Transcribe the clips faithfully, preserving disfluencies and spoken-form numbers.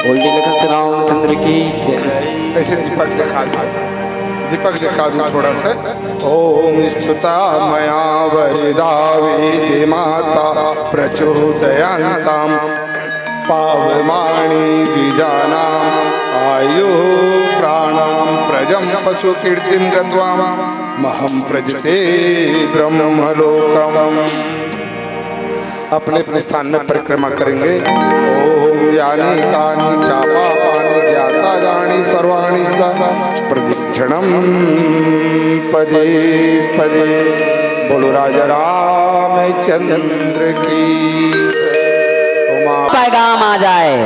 बोल नीलकंठ रामचंद्र की जय। ऐसे दीपक दिखा दो, दीपक दिखा दो थोड़ा सा। ओम स्तुता मया वरदा वेदी माता प्रचोदयंतम पावमानी द्विजानाम आयु प्राणाम प्रजम पशु कीर्तिम गत्वा महम प्रजते ब्रह्मलोकम। अपने अपने स्थान में परिक्रमा करेंगे। ओम यानी कानी चापा पानी ज्ञाता गानी सर्वाणी सा प्रदीप क्षणम पदे पदे। बोलो राजा रामचंद्र की। उमा पैगाम आ जाए।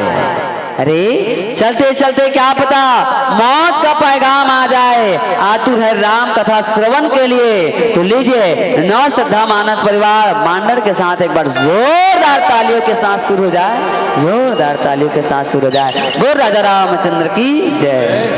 अरे, चलते चलते क्या पता मौत का पैगाम आ जाए। आतुर है राम कथा श्रवण के लिए, तो लीजिए नौ श्रद्धा मानस परिवार मांडर के साथ एक बार जोरदार तालियों के साथ शुरू हो जाए, जोरदार तालियों के साथ शुरू हो जाए। बोल राजा रामचंद्र की जय।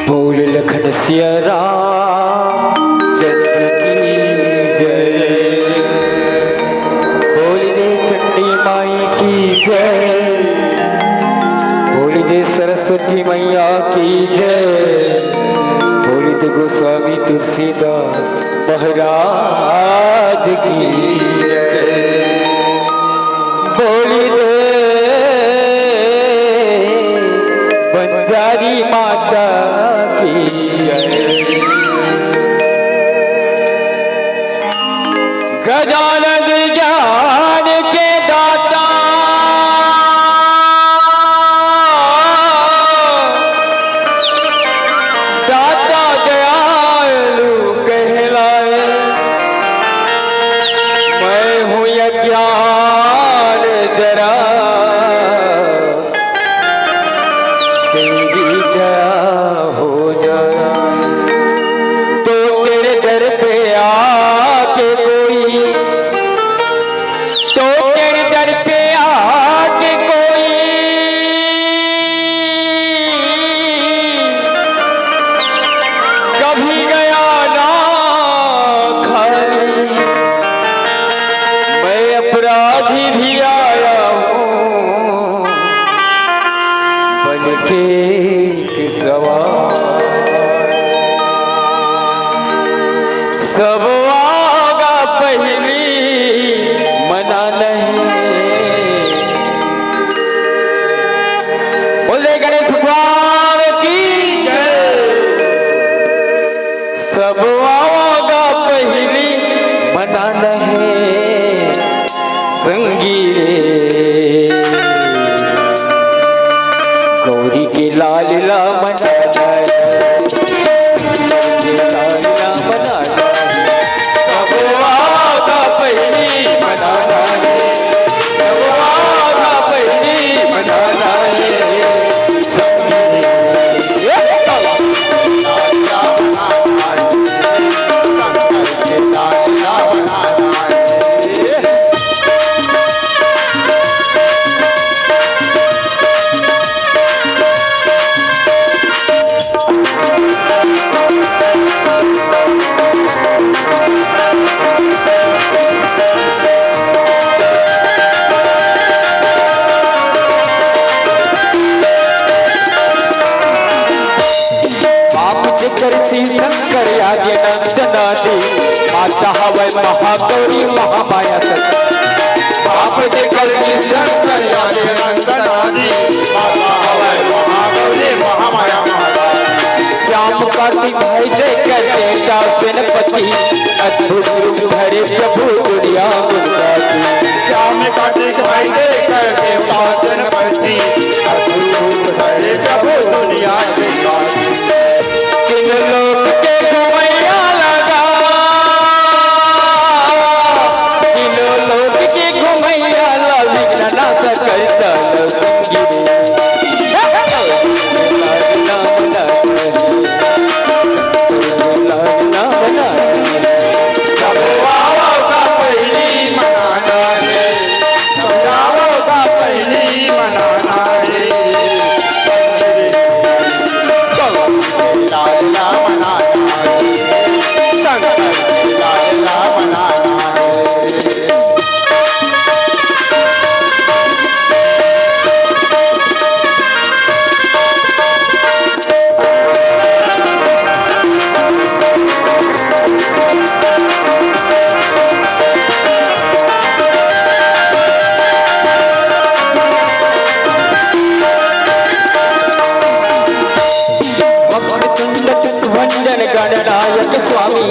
बोल लखन सिया राम चंद्र की जय। बोल दे चंडी माई की जय। बोल दे सरस्वती मैया की जय। बोल दे गोस्वामी तुलसीदास महाराज की जय। बोल दे बंजारी माता की जय। गजानन ज्ञान के दाता नहीं संगी रे, गौरी के लाल ला मनाना है, गौरी के लाल ला मनाना है। सबवा का पहली मनाना है, सबवा का पहली मनाना है। बाप जेकर शिव शंकर आदि नंद आदि, माता हवय महागौरी महामाया शक्ति। बाप जेकर शिव शंकर आदि नंद आदि, माता हवय महागौरी महामाया महारानी। श्याम कार्तिक भाई जेकर देवता सेनापति, अद्भुत रूप धरे प्रभु दुनिया गुणगाती। श्याम कार्तिक भाई जेकर देवता सेनापति, अद्भुत रूप धरे प्रभु दुनिया गुणगाती। तीन लोक के घुमैया लगा, तीन लोक के घुमैया ला विघ्न नाश करता संगी। वक्रतुंड भंजन गणनायक स्वामी,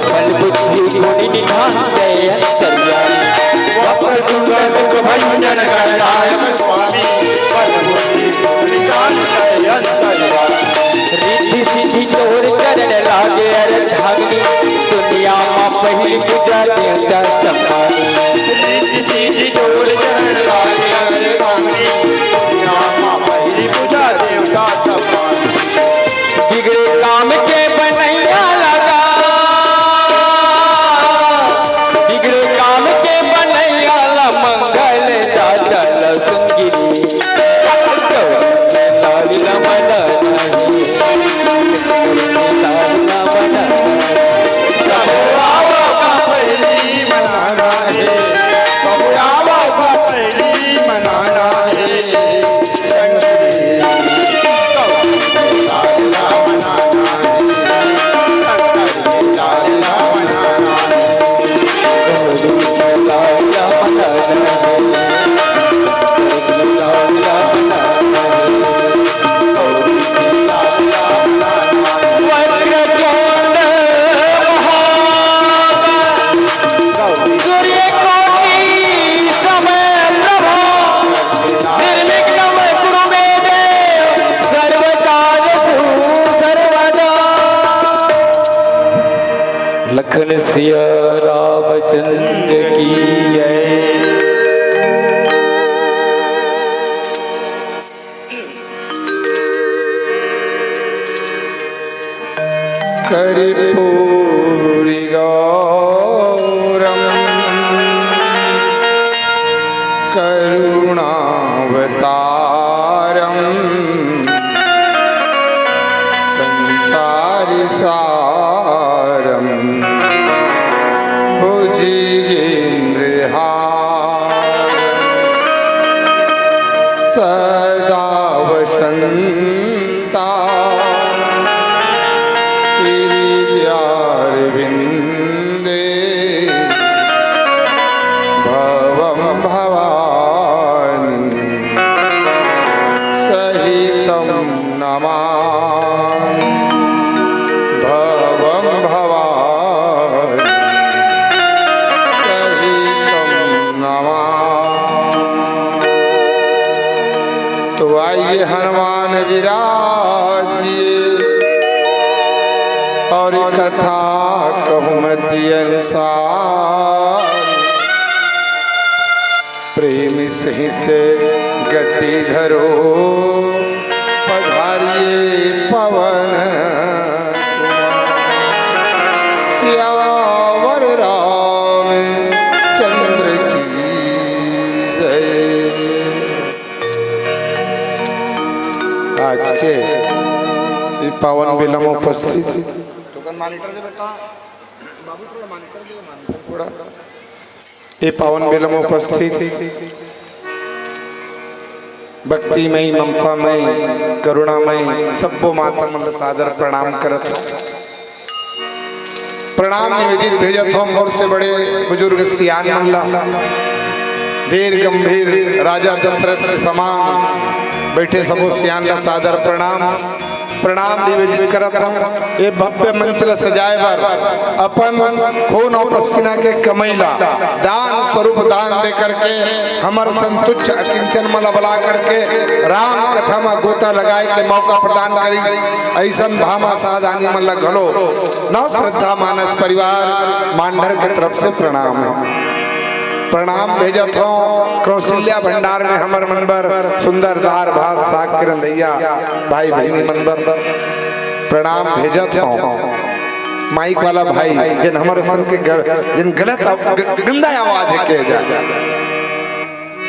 बल बुद्धि गुण निधान जय अंतर्यामी। वक्रतुंड भंजन गणनायक स्वामी, बल बुद्धि गुण निधान जय अंतर्यामी। रिद्धि सिद्धि तोर चरण लागे अर्धांगिनी, दुनिया मा पहिली पूजा देवता सम्मानी। रिद्धि सिद्धि तोर चरण लागे अर्धांगिनी, दुनिया मा पहिली पूजा देवता सम्मानी। बिगड़े काम के बनैया लगा, बिगड़े काम के बनैया ला मंगल दाता ला संगी रे। वक्रतुंड महाकाय, सूर्यकोटि समप्रभ, निर्विघ्नं कुरु मे देव, सर्वकार्येषु सर्वदा। लखन सिया रामचंद्र की जय। कर्पूरी गौरम करुणावतारम संसारी सारम भुजगेन्द्रहार सदा वसंता हृदयारविंदे भवम भवानी सहितं नमामि भवं भवानी। आइए हनुमान विराजिए, और कथा कहूँ मति अनुसार, प्रेम सहित गति धरो पधारिए पवन कुमार। सियावर रामचंद्र की जय। आज के ये पावन बेला म उपस्थित, थोकन monitor दे बेटा, बाबू थोड़ा monitor दे, monitor थोड़ा। ये पावन बेला म उपस्थित भक्तिमय, ममतामय, करुणामय सब्बो माता मन ल सादर प्रणाम करत हंव। प्रणाम निवेदित भेजत हंव मोर से बड़े बुजुर्ग सियान मन ला, धीर गंभीर राजा दशरथ के समान बैठे सबो सियान ला सादर प्रणाम, प्रणाम निवेदित करत हंव। ये भव्य मंच ला सजाए बर अपन खून और पसीना के कमई ला दान स्वरूप दान दे करके हमर संतुच्छ अकिंचन मन ला बला करके राम कथा म गोता लगाए के मौका प्रदान करिस। अइसन भामासाह दानी मन ला घलो नव श्रद्धा मानस परिवार मांडर के तरफ से प्रणाम हे। प्रणाम भेजत हंव। कौशल्या भंडार में हमर मन बर सुंदर दार भात साग के रंधइया भाई बहिनी मन बर प्रणाम भेजत हंव। माइक वाला भाई, जिन हमर सन के ग-, जिन गलत आव-, ग-, गंदा आवाज हे, कहे जाए,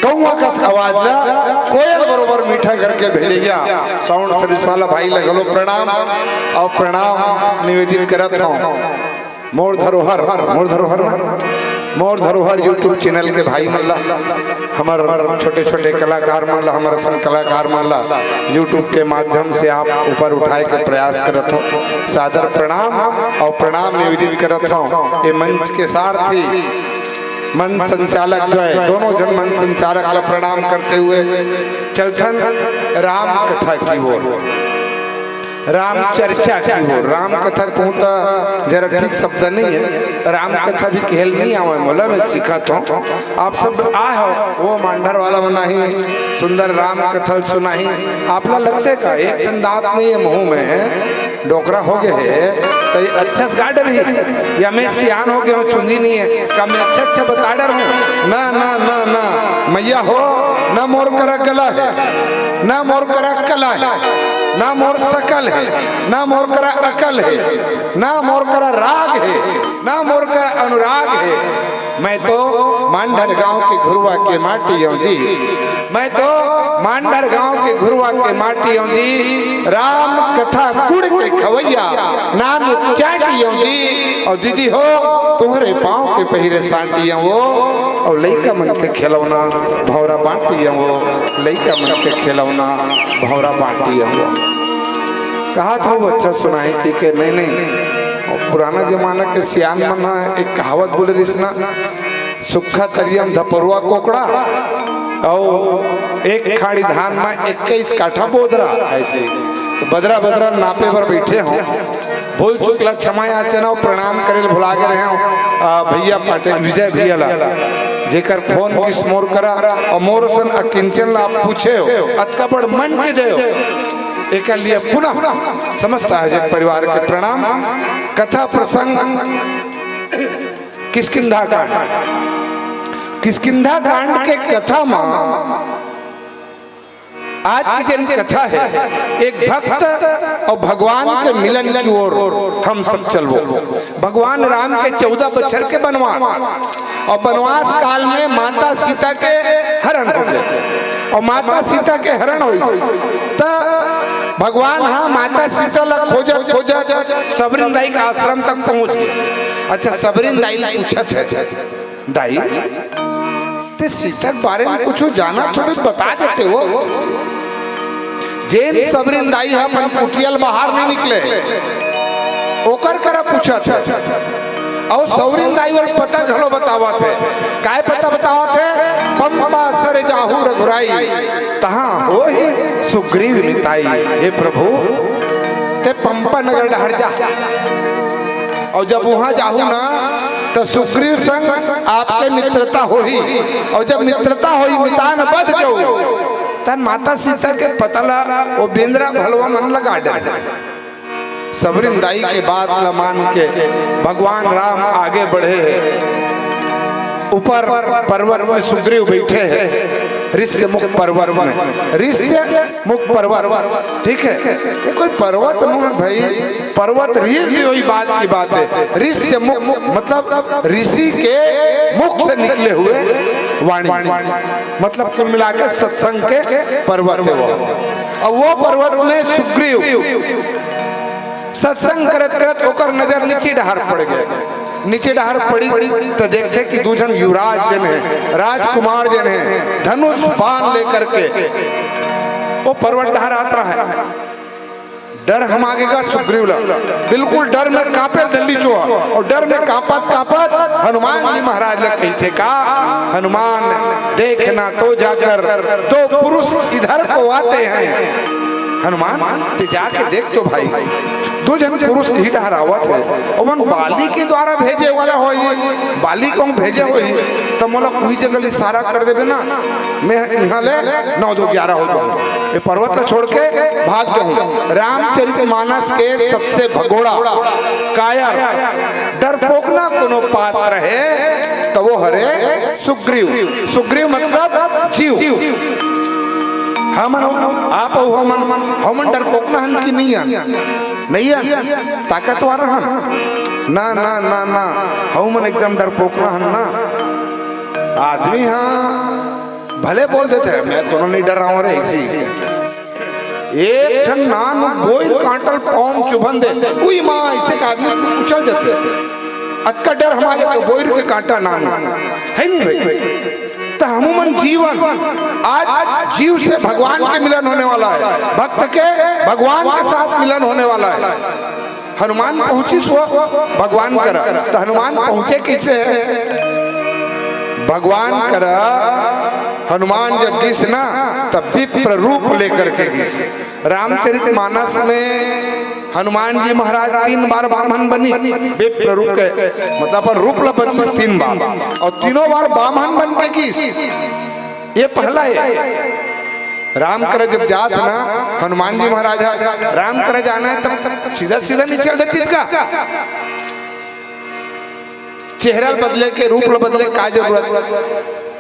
कौआ कस आवाज ला कोयल बरोबर मीठा करके भेजइया sound service वाला भाई ला घलो प्रणाम और प्रणाम निवेदित करत हंव। मोर धरोहर, मोर धरोहर, मोर धरोहर YouTube channel के भाई मन ला, हमर छोटे-छोटे कलाकार मन ला, हमर सन कलाकार मन ला YouTube के माध्यम से आप ऊपर उठाए के प्रयास करत हंव। सादर प्रणाम और प्रणाम निवेदित करत हंव। ये मंच के सारथी, मंच संचालक जो हे, दोनों झन मंच संचालक ला प्रणाम करते हुए चलथन राम कथा की ओर। राम चर्चा की ओर। राम कथा कहूँ त जरा ठीक शब्द नहीं हे, राम कथा भी कहल नहीं आवय मोला, मैं सीखत हंव। आप सब आए हव, वो मांडर वाला मन आही, सुंदर राम कथा सुनाही। आप ला लगथे का एक ठन दांत नहीं हे मुंह में, डोकरा हो गे हे, त ये अच्छा से गा डरही, या मैं सियान हो गे हंव, चुंदी नहीं हे, का मैं अच्छा अच्छा बता डरहूं? ना, ना, ना, ना, मइया हो, ना मोर करा गला हे, ना मोर करा कला हे, ना मोर सकल हे, ना मोर करा अकल हे, ना मोर करा राग हे, ना मोर करा अनुराग हे। मैं तो मांडर गांव के घुरवा के माटी हंव जी, मैं तो मांडर गांव के घुरवा के माटी हंव जी, राम कथा गुड़ के खवैया नान चाटी हंव जी। और दीदी हो, तुम्हरे पांव के पहिरे सांटी हंव वो, और लइका मन के खिलौना भौंरा बांटी हंव वो, लइका मन के खिलौना भौंरा बांटी हंव वो। कहा था वो अच्छा सुनाही कि के नहीं, नहीं, और पुराना जमाना के सियान मन ह एक कहावत बोले रिहिस ना, सुक्खा तरिया म धपरुआ कोकड़ा, अउ एक खाड़ी धान म इक्कीस काठा बोदरा, अइसे। तो बदरा बदरा नापे बर बइठे हंव, भूल चूक ला क्षमा याचना अउ प्रणाम करे ल भुला गे रहेंव, आ, भइया पाटिल, विजय भइया ला, जेकर फोन गिस मोर करा, अउ मोर सन अकिंचन ला आप पूछे हव, अतका बड़ मंच दे हव, एकर लिए पुनः समस्त आयोजक परिवार के प्रणाम। कथा प्रसंग किष्किंधा कांड। किष्किंधा कांड के कथा म आज की जेन कथा हे, एक भक्त अउ भगवान के मिलन की ओर हम सब चलबो। भगवान राम के चौदह बछर के बनवास, अउ बनवास काल में माता सीता के हरण हो गे, अउ माता सीता के हरण होइस, त भगवान ह माता सीता ला खोजत खोजत सबरिन दाई के आश्रम तक पहुंच गे। अच्छा, सबरिन दाई ला पूछत हे, दाई, ते सीता के बारे में कुछ जानत होबे त बता देते हो। जेन सबरिन दाई ह अपन कुटिया ले बाहर नहीं निकले, ओकर करा पूछत हे। अउ सबरिन दाई ओला पता घलो बतावत हे। काय पता बतावत हे? पंपा सर जाहू रघुराई, तहाँ होही सुग्रीव मिताई। हे प्रभु, ते पंपा नगर डहर जा। अउ जब उहाँ जाहू ना, त सुग्रीव संग आपके मित्रता होही, अउ जब मित्रता होही, मितान बध जाहू, तन माता सीता के पता ला वो बेंदरा भलवा मन लगा डरे। सबरिन दाई के बात ला मान के भगवान राम आगे बढ़े हे। ऊपर पर्वत में सुग्रीव बैठे हे, ऋष्य मुख पर्वत में, ऋष्य मुख पर्वत, ठीक है। ये कोई पर्वत नहीं है भाई, पर्वत ऋषि भी वही बात की बात है। ऋष्य मुख मतलब ऋषि के मुख से निकले हुए वाणी, मतलब कुल मिलाकर सत्संग के पर्वत है वो। अब वो पर्वत में सुग्रीव सत्संग करत करत ओकर नजर नीचे डहार पड़ गए। नीचे डहार पड़ी तो देखते कि दू झन युवराज जन है, राजकुमार जन है, धनुष बाण लेकर के वो पर्वत डहार आता है। डर हमा गे गा सुग्रीव ला, बिल्कुल डर में कांपे दल्ली चोहा, और डर में कांपत कांपत हनुमान जी महाराज ला कहिथे का, हनुमान, देखना तो जाकर दो पुरुष इधर को आते हैं। हनुमान, ते जाके देख तो भाई, दो झन पुरुष ही डहर आवत हे, ओमन बाली के द्वारा भेजे वाला होही, बाली कहूँ भेजे होही, त मोला कोई जगह ले इशारा कर देबे ना, मैं इहाँ ले नौ दो ग्यारह हो जाऊँ, ये पर्वत ला छोड़ के भाग जाऊँ। रामचरित मानस के सबसे भगोड़ा, कायर, डरपोकना कोनो पात्र हे, त वो हरे सुग्रीव। सुग्रीव मतलब जीव। हमन, आप अउ हमन, हमन डरपोकना हन कि नहीं हन? नहीं हन। ताकतवर हन? ना, ना, ना, ना। हमन एकदम डरपोकना हन ना। आदमी हा भले बोल देथे, "मैं कोनो नहीं डरावं रे," ऐसी। एक ठन नान बोइर कांटल पाँव चुभन दे, उई माँ ऐसे का आदमी उछल जाथे। अतका डर हमारे तो बोइर के कांटा नान हे नहीं भाई? त हमू मन जीवन आज जीव से भगवान के मिलन होने वाला है, भक्त के भगवान के साथ मिलन होने वाला है। हनुमान पहुंचिस वो भगवान करा, त हनुमान पहुंचे कैसे? भगवान करा हनुमान जब गिस ना, तब विप्र रूप लेकर के गिस। रामचरित मानस में हनुमान जी महाराज तीन बार बामन बनी, विप्र रूप के, मतलब अपन रूप ला बदलिस तीन बार, और तीनों बार बामन बन के गिस। ये पहला है। राम करा जब जात ना, हनुमान जी महाराज हा, राम करा जाना है तब सीधा सीधा नहीं चल देती का? चेहरा बदले के, रूप बदले का जरूरत?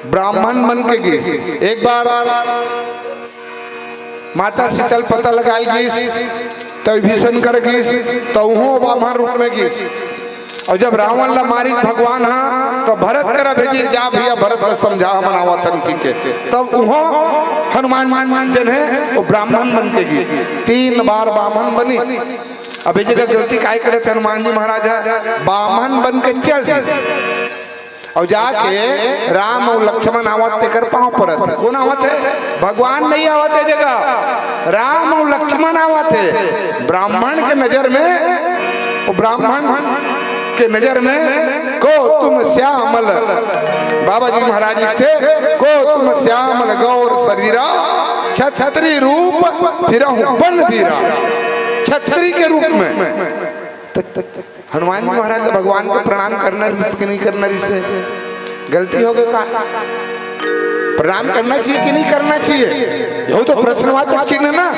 ब्राह्मण बन के गिस। एक बार माता सीता ल पता लगाय गिस, त विभीषण करा गिस, त उहों ब्राह्मण रूप में गिस। और जब रावण ला मारिस भगवान हा, त भरत करा भेजिस, "जा भैया, भरत ला समझा, हमन आवत हन," कहिके। तब उहों हनुमान जन हे, वो ब्राह्मण बन के गिस। तीन बार ब्राह्मण बनी। अब ये जगह गलती काय करे थे हनुमान जी महाराज हा? ब्राह्मण बन के चल दिस। और जाके राम और लक्ष्मण आवत तेकर पाँव परत हे। कौन आवत हे? भगवान नहीं आवत हे जगह, राम और लक्ष्मण आवत हे। ब्राह्मण के नजर में, वो ब्राह्मण के नजर में गौतम श्यामल, बाबा जी महाराज लिखते, "गौतम श्यामल गौर शरीरा, छत्री रूप फिरहु बन बीरा।" छत्री के रूप में। हनुमान जी महाराज ला भगवान के प्रणाम करना रिहिस कि नहीं करना रिहिस? गलती हो गई का? प्रणाम करना चाहिए कि नहीं करना चाहिए? यहू तो प्रश्नवाचक चिन्ह ना।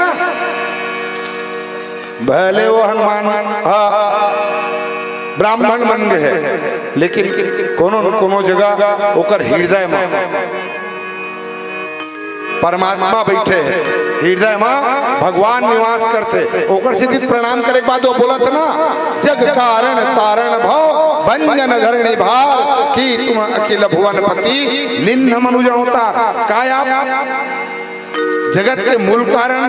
भले वो हनुमान, हाँ, ब्राह्मण बन गए हैं, लेकिन कोनो न कोनो जगह ओकर हृदय में परमात्मा बैठे हे, हृदय मा भगवान निवास करथे। ओकर सेती प्रणाम करे के बाद वो बोलत ना, "जग कारण तारण भव, भंजन धरणी भार, की तुम अखिल भुवन पति, निन्ह मनुज अवतार।" काय आप? जगत के मूल कारण,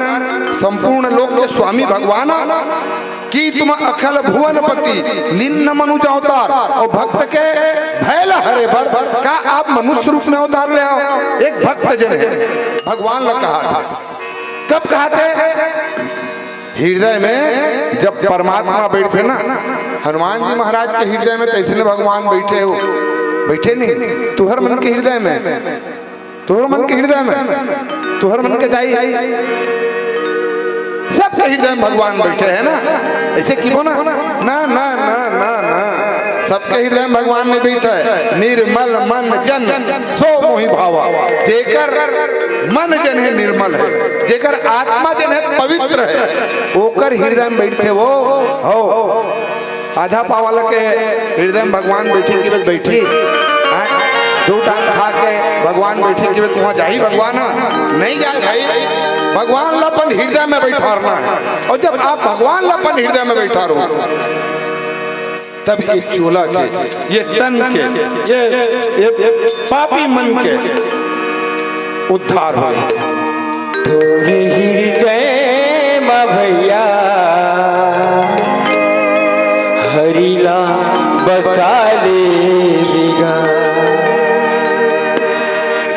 संपूर्ण लोक के स्वामी भगवान, की तुम अखिल भुवन पति, निन्ह मनुज अवतार, और भक्त के भय ला हरे बर का आप मनुष्य रूप में अवतार ले आओ। एक भक्त जन हे, भगवान ला कहा था। कब कहा थे? हृदय में जब परमात्मा बैठे ना, हनुमान जी महाराज के हृदय में तैसने भगवान बैठे हो, बैठे नहीं, तुहर मन के हृदय में। तोहर मन के हृदय में, तोहर मन के दाई, सबके हृदय में भगवान बैठे हे ना। ऐसे किबो ना, ना, ना, ना, ना, ना। सबके हृदय में भगवान नहीं बैठे हे। "निर्मल मन जन सो मोहि भावा, जेकर मन जन हे निर्मल हे, जेकर आत्मा जन हे पवित्र हे, ओकर हृदय में बैठथे वो। हो, आधा पाव वाला के हृदय में भगवान बैठे कि बस बैठी, हैं? दू टांग खा के भगवान बैठे कि बस वहाँ जाही भगवान? नहीं जाय भाई, भगवान ला अपन हृदय में बैठारना हे। अउ जब आप भगवान ला अपन हृदय में बैठारो, तब ये चोला के, ये तन के, ये, ये पापी मन के उद्धार होय। तोरे हृदय म भैया हरि ला बसा ले बिगा।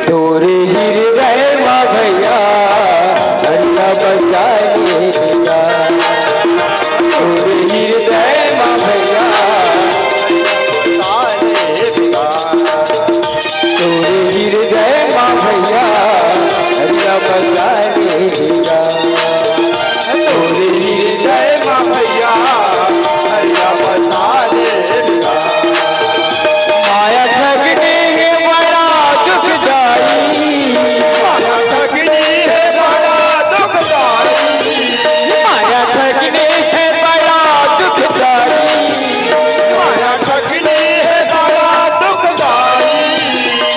तोरे हृदय म भैया हरि ला बसा ले बिगा। तोरे हृदय म भैया, तोरे हृदय म भैया हरि ला बसा ले बिगा। तोरे हृदय म भैया हरि ला बसा ले बिगा। माया ठगनी हे बड़ा दुखदाई। माया ठगनी हे बड़ा दुखदाई। माया ठगनी हे बड़ा दुखदाई। माया ठगनी हे बड़ा दुखदाई।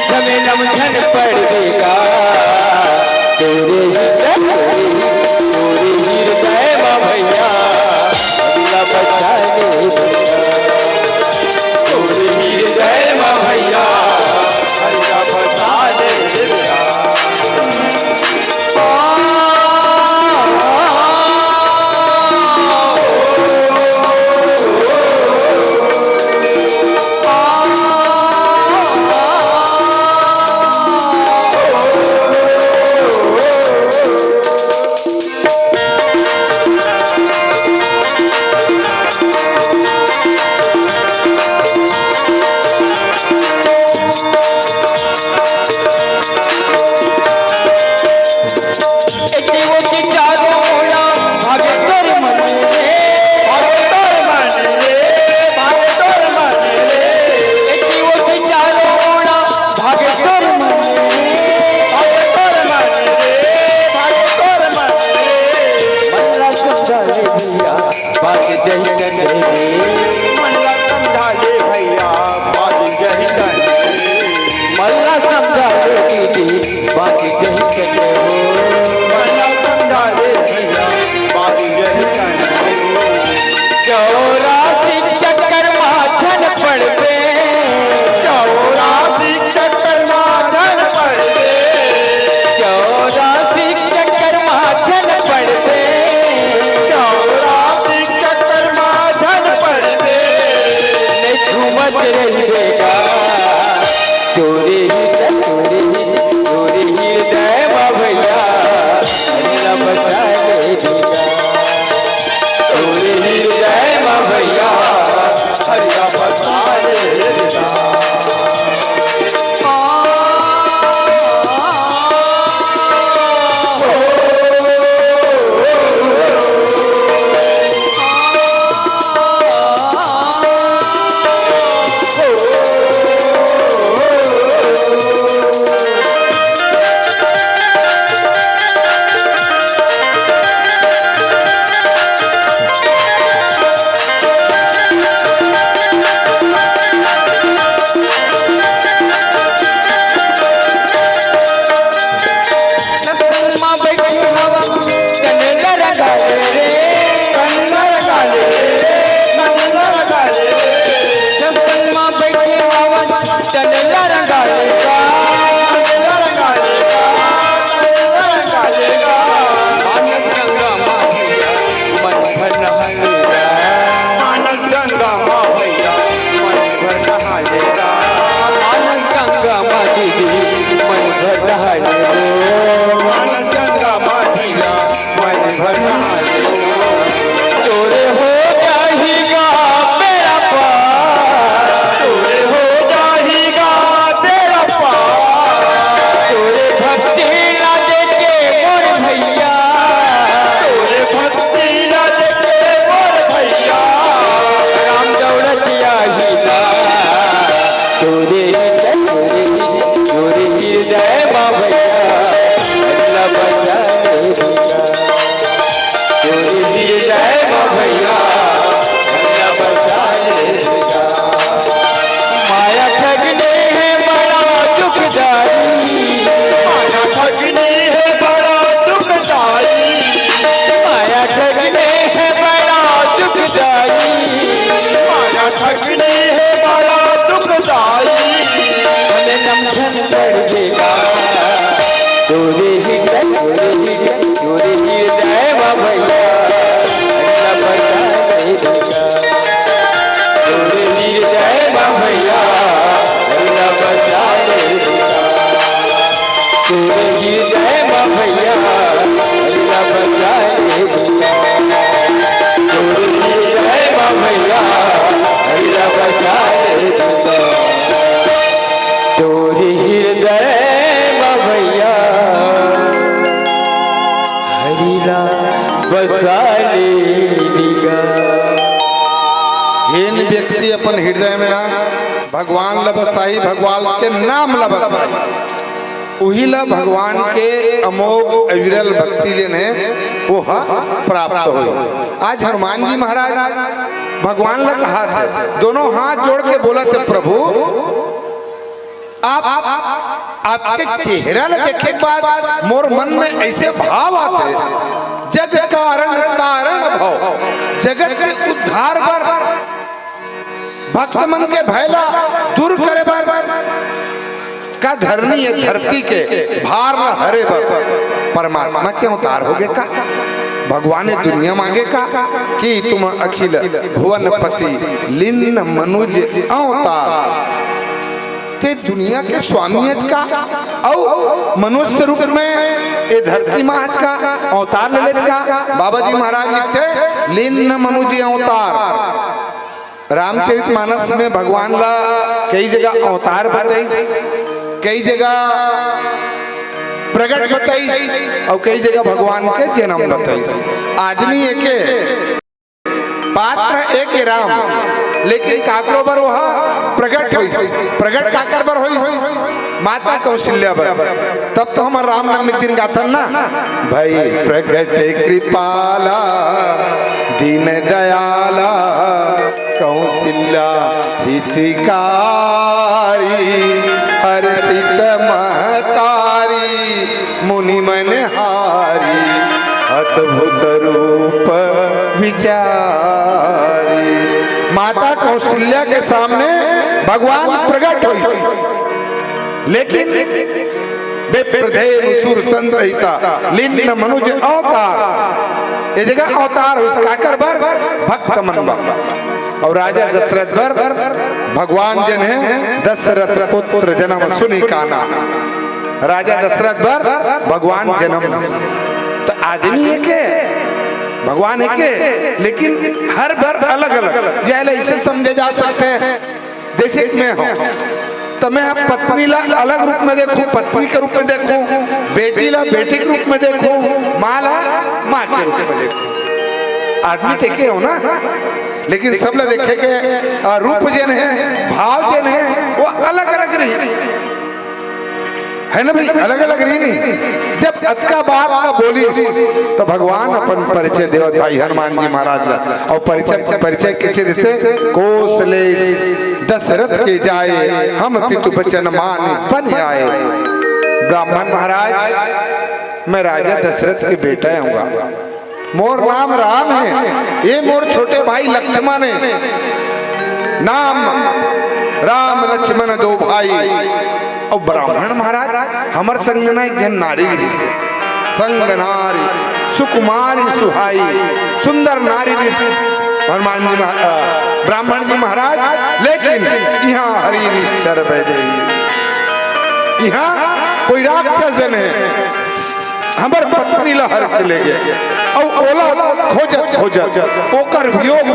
झमेलम झन पड़ देगा। तोरे ही, तोरे ही, तोरे हृदय म भैया, अगला बचा ले भैया। तोरे हृदय म भैया, अगला बचा ले भैया। बात जही कने रे, मन ला समझा ले भैया, बात जही कने रे। मन ला समझा ले दीदी, बात जही कने हो। मन ला समझा ले भैया, बात जही कने हो। चौरासी चक्कर मा झन पड़बे। चौरासी चक्कर मा झन पड़बे। चौरासी चक्कर मा झन पड़बे। चौरासी चक्कर मा झन पड़बे। नहीं घूमत रहिबे गा। तोरे ही त, तोरे ही, तोरे ही हृदय मा भैया, हरि ला बसा ले भैया। तोरे ही हृदय मा भैया, हरि ला बसा ले भैया। मानस गंगा मा भैया, मन भर नहा लेगा। मानस गंगा मा दीदी, मन भर नहा लेगो। मानस गंगा मा भैया, मन भर नहा लेगो। तोरे हो जाही गा बेड़ा पार। तोरे हो जाही गा बेड़ा पार। जय माँ भैया, अल्लाह बचा ले बेटा। तोरे वीर जय माँ भैया, अल्लाह बचा ले बेटा। माया ठगने है बड़ा दुखदाई, माया ठगने है बड़ा दुखदाई, माया ठगने है बड़ा दुखदाई, माया ठगने है बड़ा दुखदाई। हमें नमझन कर देगा। तोरे ही, तोरे ही, तोरे ही जय माँ भैया, अल्लाह बचा ले बेटा। तोरे ही जय माँ भैया, अल्लाह बचा ले बेटा। तोरे ही जय माँ भैया, अल्लाह बचा ले बेटा। तोरे ही जय माँ भैया, अल्लाह बचा ले बेटा। तोरे हृदय म भैया हरि ला बसा ले निगा। जेन व्यक्ति अपन हृदय में ना भगवान ला बसाही, भगवान के नाम ला बसाही, उही ला भगवान के अमोघ अविरल भक्ति जेन हे, वो ह प्राप्त होही। आज हनुमान जी महाराज भगवान ला कहा थे, दोनों हाथ जोड़ के बोला थे, प्रभु, आप, आपके चेहरा ला देखे के बाद मोर मन में ऐसे भाव आथे, जग कारण तारण भव, जगत के उद्धार बर, भक्त मन के भय ला दूर करे बर, का धरनी ये धरती के भार ला हरे बर परमात्मा के अवतार होगे का? भगवान ये दुनिया मांगे का कि तुम अखिल भुवनपति लीन मनुज अवतार। ते दुनिया के स्वामी हच का? अउ मनुष्य रूप में ए धरती मा हच का? अवतार ले लेच का? बाबा जी महाराज लिखथे, "लीन मनुज अवतार।" रामचरित मानस में भगवान ला कई जगह अवतार बताइस, कई जगह प्रगट बताइस, अउ कई जगह भगवान के जन्म बताइस। आदमी एके, पात्र एक राम, लेकिन काकरो बर ओहा प्रगट होइस। प्रगट काकर बर होइस? माता कौशल्या बर। तब तो हमर रामनवमी के दिन गाथन ना, भई प्रगट कृपाला दीन दयाला कौशल्या हितकारी, हर्षित महतारी मुनि मन हारी, अद्भुत रूप विचारी। माता कौशल्या के सामने भगवान प्रगट होइस, लेकिन विप्रधेनु सुर संत हिता, लीन मनुज अवतार। ये जगह अवतार होइस काकर बर? भक्त मन बर। अउ राजा दशरथ बर भगवान जेन हे, दशरथ पुत्र जन्म सुनि काना। राजा दशरथ बर भगवान जन्म। त आदमी एके, भगवान एके, लेकिन हर बर अलग-अलग। या ला ऐसे समझे जा सकथे, जैसे कि मैं हूँ, त मैं ह पत्नी ला अलग रूप में देखूँ, पत्नी के रूप में देखूँ, बेटी ला बेटी के रूप में देखूँ, माँ ला माँ के रूप में देखूँ। आदमी त एके हो ना, लेकिन सब ला देखे के, अ, रूप जेन हे, भाव जेन हे, वो अलग-अलग रही। है ना भाई, अलग-अलग रही नहीं। जब अतका बात ला बोलिस, तो भगवान अपन परिचय देवत भाई हनुमान जी महाराज ला। अउ परिचय, परिचय कइसे देथे? कोसले दशरथ के जाए, हम पितु बचन मानि बनि आए। ब्राह्मण महाराज, मैं राजा दशरथ के बेटा हूँगा। मोर नाम राम हे, ये मोर छोटे भाई लक्ष्मण हे। नाम राम लक्ष्मण दो भाई। अउ ब्राह्मण महाराज, हमर संग ना एक झन नारी रिहिस, संग नारी सुकुमारी सुहाई, सुंदर नारी रिहिस हनुमान जी महा-, अ, ब्राह्मण जी महाराज, लेकिन इहाँ हरि निश्चर वैदेही। इहाँ कोई राक्षस झन हे, हमर पत्नी ला हर के ले गे, अउ ओला खोजत खोजत ओकर वियोग म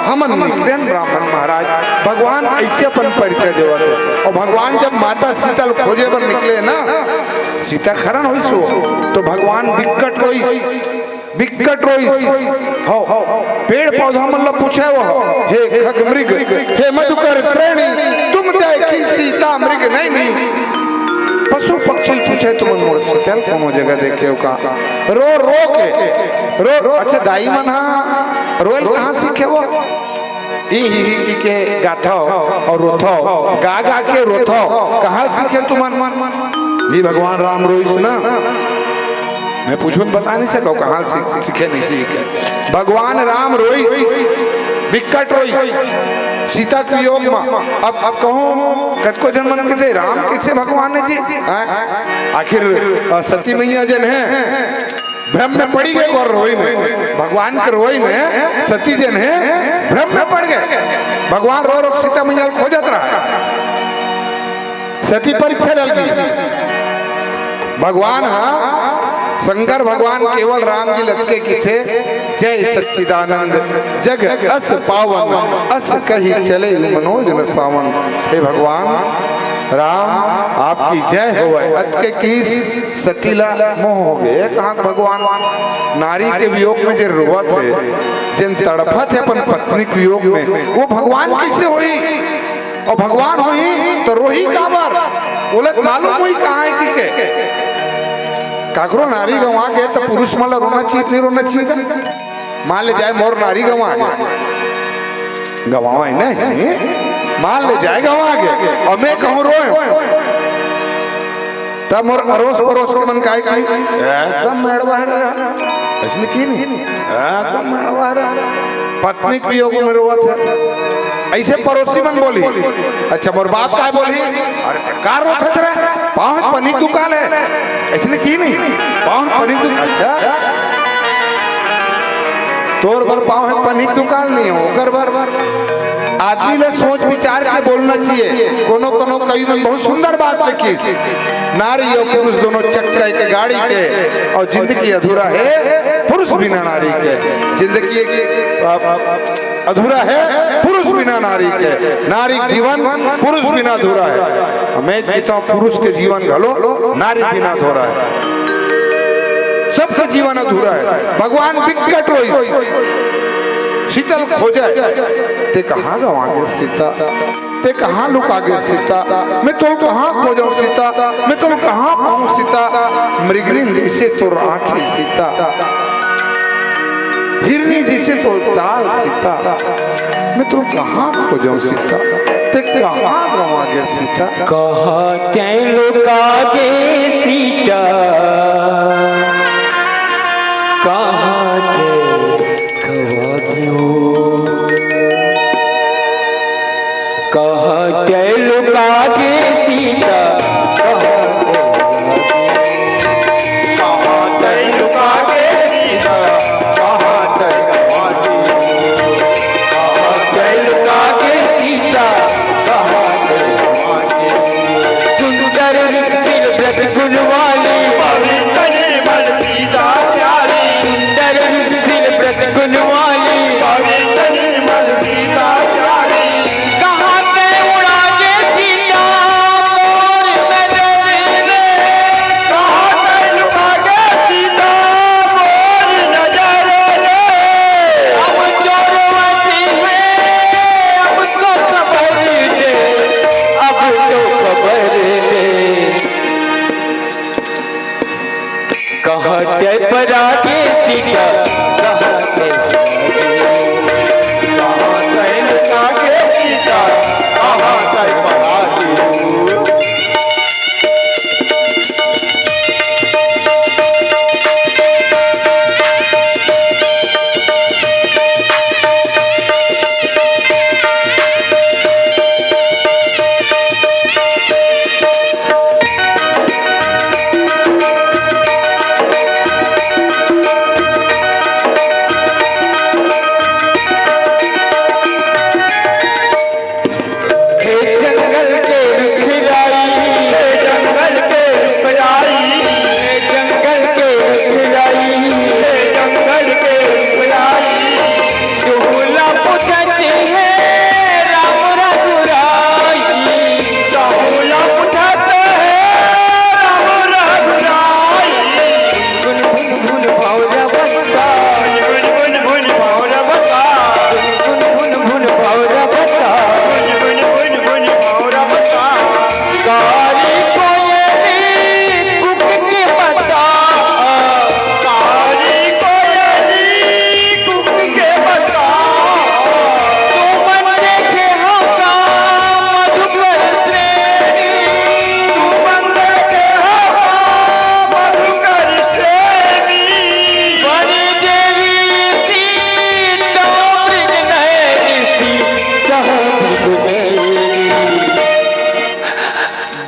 हमन निकलेन ब्राह्मण महाराज। भगवान ऐसे अपन परिचय देवत हे। अउ भगवान जब माता सीता ल खोजे बर निकले ना, सीता के हरण होइस हो, तो भगवान बिकट रोइस, बिकट रोइस। हो, पेड़ पौधा मन ल पूछे वो, हे खग मृग, हे मधुकर श्रेणी, तुम देखी सीता मृग नैनी। पशु पक्षी पटेल पूछे, "तुमन मोर सीता ल कोनो जगह देखे हो का?" रो रो के, रो रो। अच्छा, दाई मन हा रोयल कहाँ सीखे हो? ई ही ही की के गाथव अउ रोथव, गा गा के रोथव, कहाँ सीखे तुमन? जी, भगवान राम रोइस ना, मैं पूछूं, बता नहीं सकव कहाँ सीख, सीखे नहीं सीखे। भगवान राम रोइस, बिकट रोइस सीता के वियोग म। अब, अब कहूं, कतको झन मन कथे, "राम कइसे भगवान हे जी?" हैं? आखिर, अ, सती मैया जेन हे, भ्रम में पड़ी गे, ओकर रोई में, भगवान के रोई में सती जेन हे, भ्रम में पड़ गे। भगवान रो रो सीता मैया ल खोजत रहा। सती परीक्षा डल गे। भगवान हा, शंकर भगवान केवल राम जी ल अतके किथे, "जय सच्चिदानंद जग अस पावन, अस कहि चले मनोज न सावन।" हे भगवान राम, आपकी जय होवय। अतके किहिस, सती ला मोह हो गे। कहाँ भगवान नारी के वियोग में जे रोवत हे, जेन तड़फत हे अपन पत्नी के वियोग में, वो भगवान कइसे होही? अउ भगवान होही त रोही काबर? ओला मालूम होही कहाँ हे कि के? काकरो नारी गंवा गे त पुरुष मन ला रोना चाहिए, नहीं रोना चाहिए का? मान ले जाए मोर नारी गंवा गे, गंवावय नहीं, मान ले जाए गंवा गे, अउ मैं कहूँ रोए, तब मोर अरोस परोस के मन काय की, "एकदम मेड़वा हे रे, अइसने किही नहीं, एकदम मेड़वा हे रे।" पत्नी के वियोग में रोवत हे, अइसे परोसी मन बोलही। अच्छा, मोर बाप काय बोलही, "अरे, का रोथस रे, पाँव में पन्नी के दुकान हे, अइसने किही नहीं, पाँव में पन्नी के दुकान।" अच्छा, तोर बर पाँव में पन्नी के दुकान नहीं हे, ओकर बर। आदमी ला सोच विचार के बोलना चाहिए। कोनो कोनो कवि मन बहुत सुंदर बात लिखिस, "नारी अउ पुरुष दोनों चक्का एक गाड़ी के, अउ जिंदगी अधूरा हे पुरुष बिना नारी के।" जिंदगी, अ, अ, अधूरा हे पुरुष बिना नारी के, नारी के जीवन पुरुष बिना अधूरा हे। मैं कहता हूँ, पुरुष के जीवन घलो नारी बिना अधूरा हे, सबके जीवन अधूरा हे। भगवान बिकट रोइस, सीता ल खोजय, "ते कहाँ गंवा गे सीता?" ते कहाँ लुका गे सीता? मैं तोल कहाँ खोजों सीता? मैं तोल कहाँ पाऊँ सीता? मृगनी जइसे तोर आँखी सीता, हिरनी जइसे तोल चाल सीता, मैं तोल कहाँ खोजों सीता? ते कहाँ गंवा गे सीता? कहाँ ते लुका गे सीता? कहाँ ते गंवा गे हो? कहाँ ते लुका गे सीता, कहाँ ते, कहाँ ते लुका गे सीता, कहाँ ते गंवा गे हो? कहाँ ते लुका गे सीता, कहाँ ते गंवा गे हो? सुंदर रूप शील व्रत गुण वाली, पवित्र निर्मल सीता प्यारी। सुंदर रूप शील व्रत गुण वाली, पवित्र निर्मल सीता प्यारी। कहाँ ते उड़ा गे सीता मोर नजर में? कहाँ ते लुका गे सीता मोर नजर में? अब जो रोवत हे, अब तो खबर दे, अब तो खबर दे। कहाँ ते परा गे सीता, कहाँ ते, कहाँ ते लुका गे सीता, कहाँ ते परा गे हो?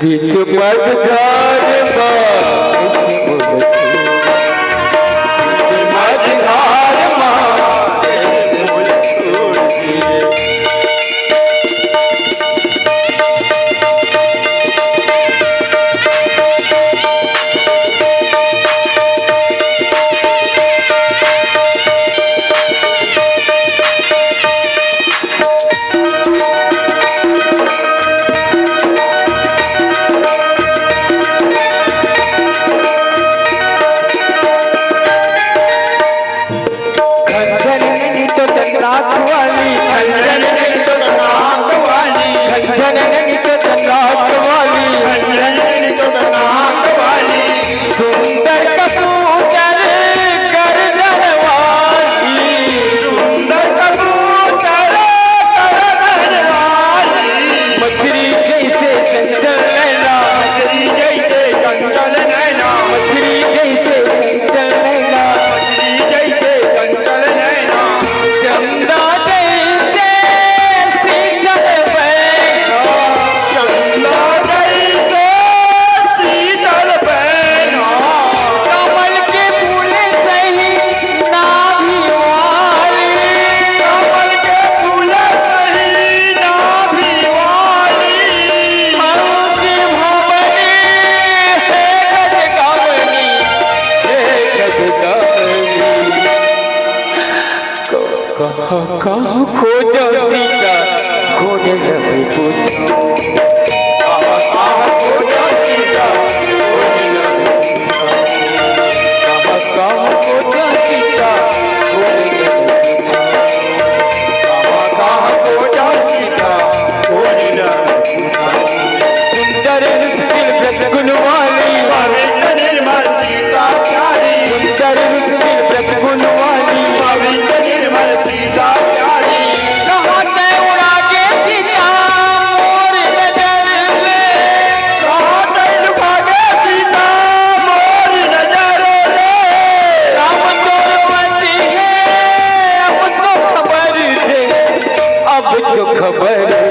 बीच पतझड़ मा, बीच पतझड़ मा, खंजन नहीं तो चंद्रात वाली, खंजन नहीं तो चंद्रात वाली, खंजन नहीं तो चंद्रात वाली, खंजन नहीं तो चंद्रात वाली। सुंदर कबूतर गर्दन वाली, सुंदर कबूतर गर्दन वाली। मछली जैसे चंचल नैना, मछली जैसे चंचल नैना, मछली जैसे चंचल नैना, मछली जैसे चंचल नैना। चंदा जैसे शीतल बहना, चंदा जैसे शीतल बहना। कमल के फूल सही नाभि वाली, कमल के फूल सही नाभि वाली। हंसी भंवरी हे गजगमनी, हे गजगमनी। कहाँ, कहाँ खोजों सीता, खोज लगे पूछा। कहाँ, कहाँ खोजों सीता, खोज लगे पूछा। कहाँ, कहाँ खोजों सीता, खोज लगे पूछा। कहाँ, कहाँ खोजों सीता, खोज लगे पूछा। सुंदर रूप दिल व्रत गुण वाली, पवित्र निर्मल सीता प्यारी। सुंदर रूप दिल व्रत गुण वाली, पवित्र निर्मल सीता प्यारी। कहाँ तैं उड़ा गे सीता मोर नजर ले, कहाँ तैं लुका गे सीता मोर नजर ले। राम तोर पति हे, अब तो खबर दे, अब तो खबर दे।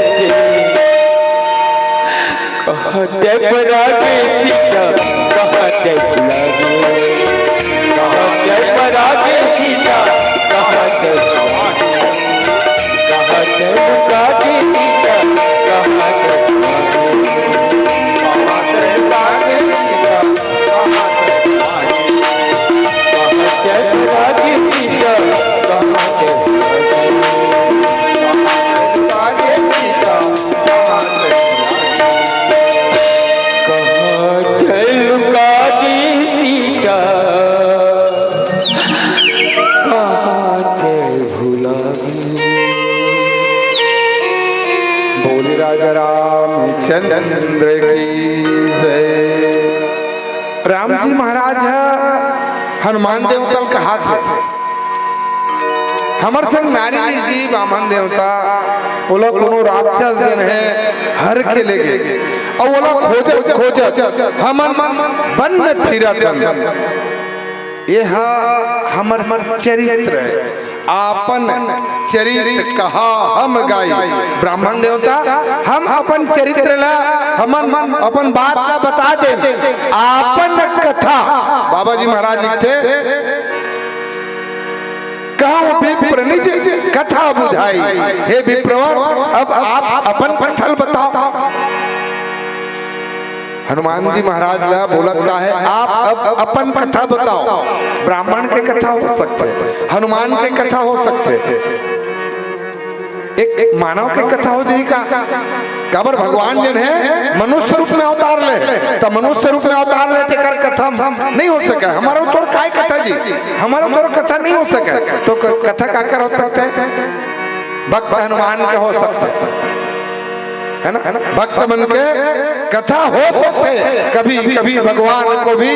कहाँ तैं परा गे सीता, कहाँ तैं भुला गे। कहाँ तैं परा गे सीता, कहाँ तैं भुला गे। कहाँ तैं लुका गे सीता, कहाँ तैं भुला गे। कहाँ तैं लुका गे सीता, कहाँ तैं भुला गे। कहाँ तैं परा गे सीता, कहाँ तैं भुला गे। कहाँ तैं लुका गे सीता, कहाँ तैं लुका गे सीता, कहाँ तैं भुला गे। बोले राजा रामचंद्र की जय। राम जी महाराज ह हनुमान देवता ल कहाथे, हमर संग नारी जी बामन देवता, ओला कोनो राक्षस जन हे, हर के ले गे, अउ ओला खोजत, खोजत हमन वन में फिरत हन। ये ह हमर चरित्र हे। आपन चरित कहा हम गाई। ब्राह्मण देवता, हम अपन चरित्र ला, हमन अपन बात ला बता देन। आपन कथा, बाबा जी महाराज लिखथे, कहूँ विप्र निज कथा बुझाई। हे विप्रवर, अब आप अपन कथा ल बताओ। हनुमान जी महाराज ला बोलत का हे, आप अब अपन कथा बताओ। ब्राह्मण के कथा हो सकथे, हनुमान के कथा हो सकथे, एक, एक मानव के कथा हो जाही का? काबर भगवान जेन हे मनुष्य रूप में अवतार ले, त मनुष्य रूप में अवतार ले तेकर कथा नहीं हो सके। हमर अउ तोर काय कथा जी, हमर अउ तोर कथा नहीं हो सके, तो क-, कथा काकर हो सकथे? भक्त हनुमान के हो सकथे। है ना? भक्त मन के कथा हो सकथे। कभी कभी भगवान को भी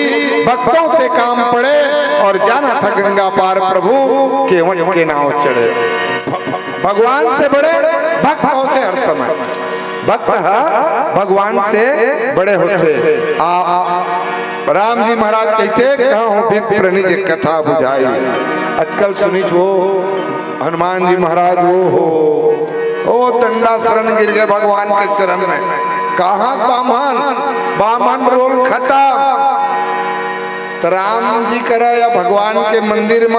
भक्तों से काम पड़े और जाना था गंगा पार प्रभु, केवट के नाव चढ़े। भगवान से बड़े भक्त होथे हर समय। भक्त ह भगवान से बड़े होथे। आ राम जी महाराज कहिथे, कहूँ विप्र निज कथा बुझाई। आजकल सुनिच वो हनुमान जी महाराज, ओ हो, ओ डंडा शरण गिर गे भगवान के चरण में। कहाँ बामन? वामन रोल खतम। त राम जी करा या भगवान के मंदिर म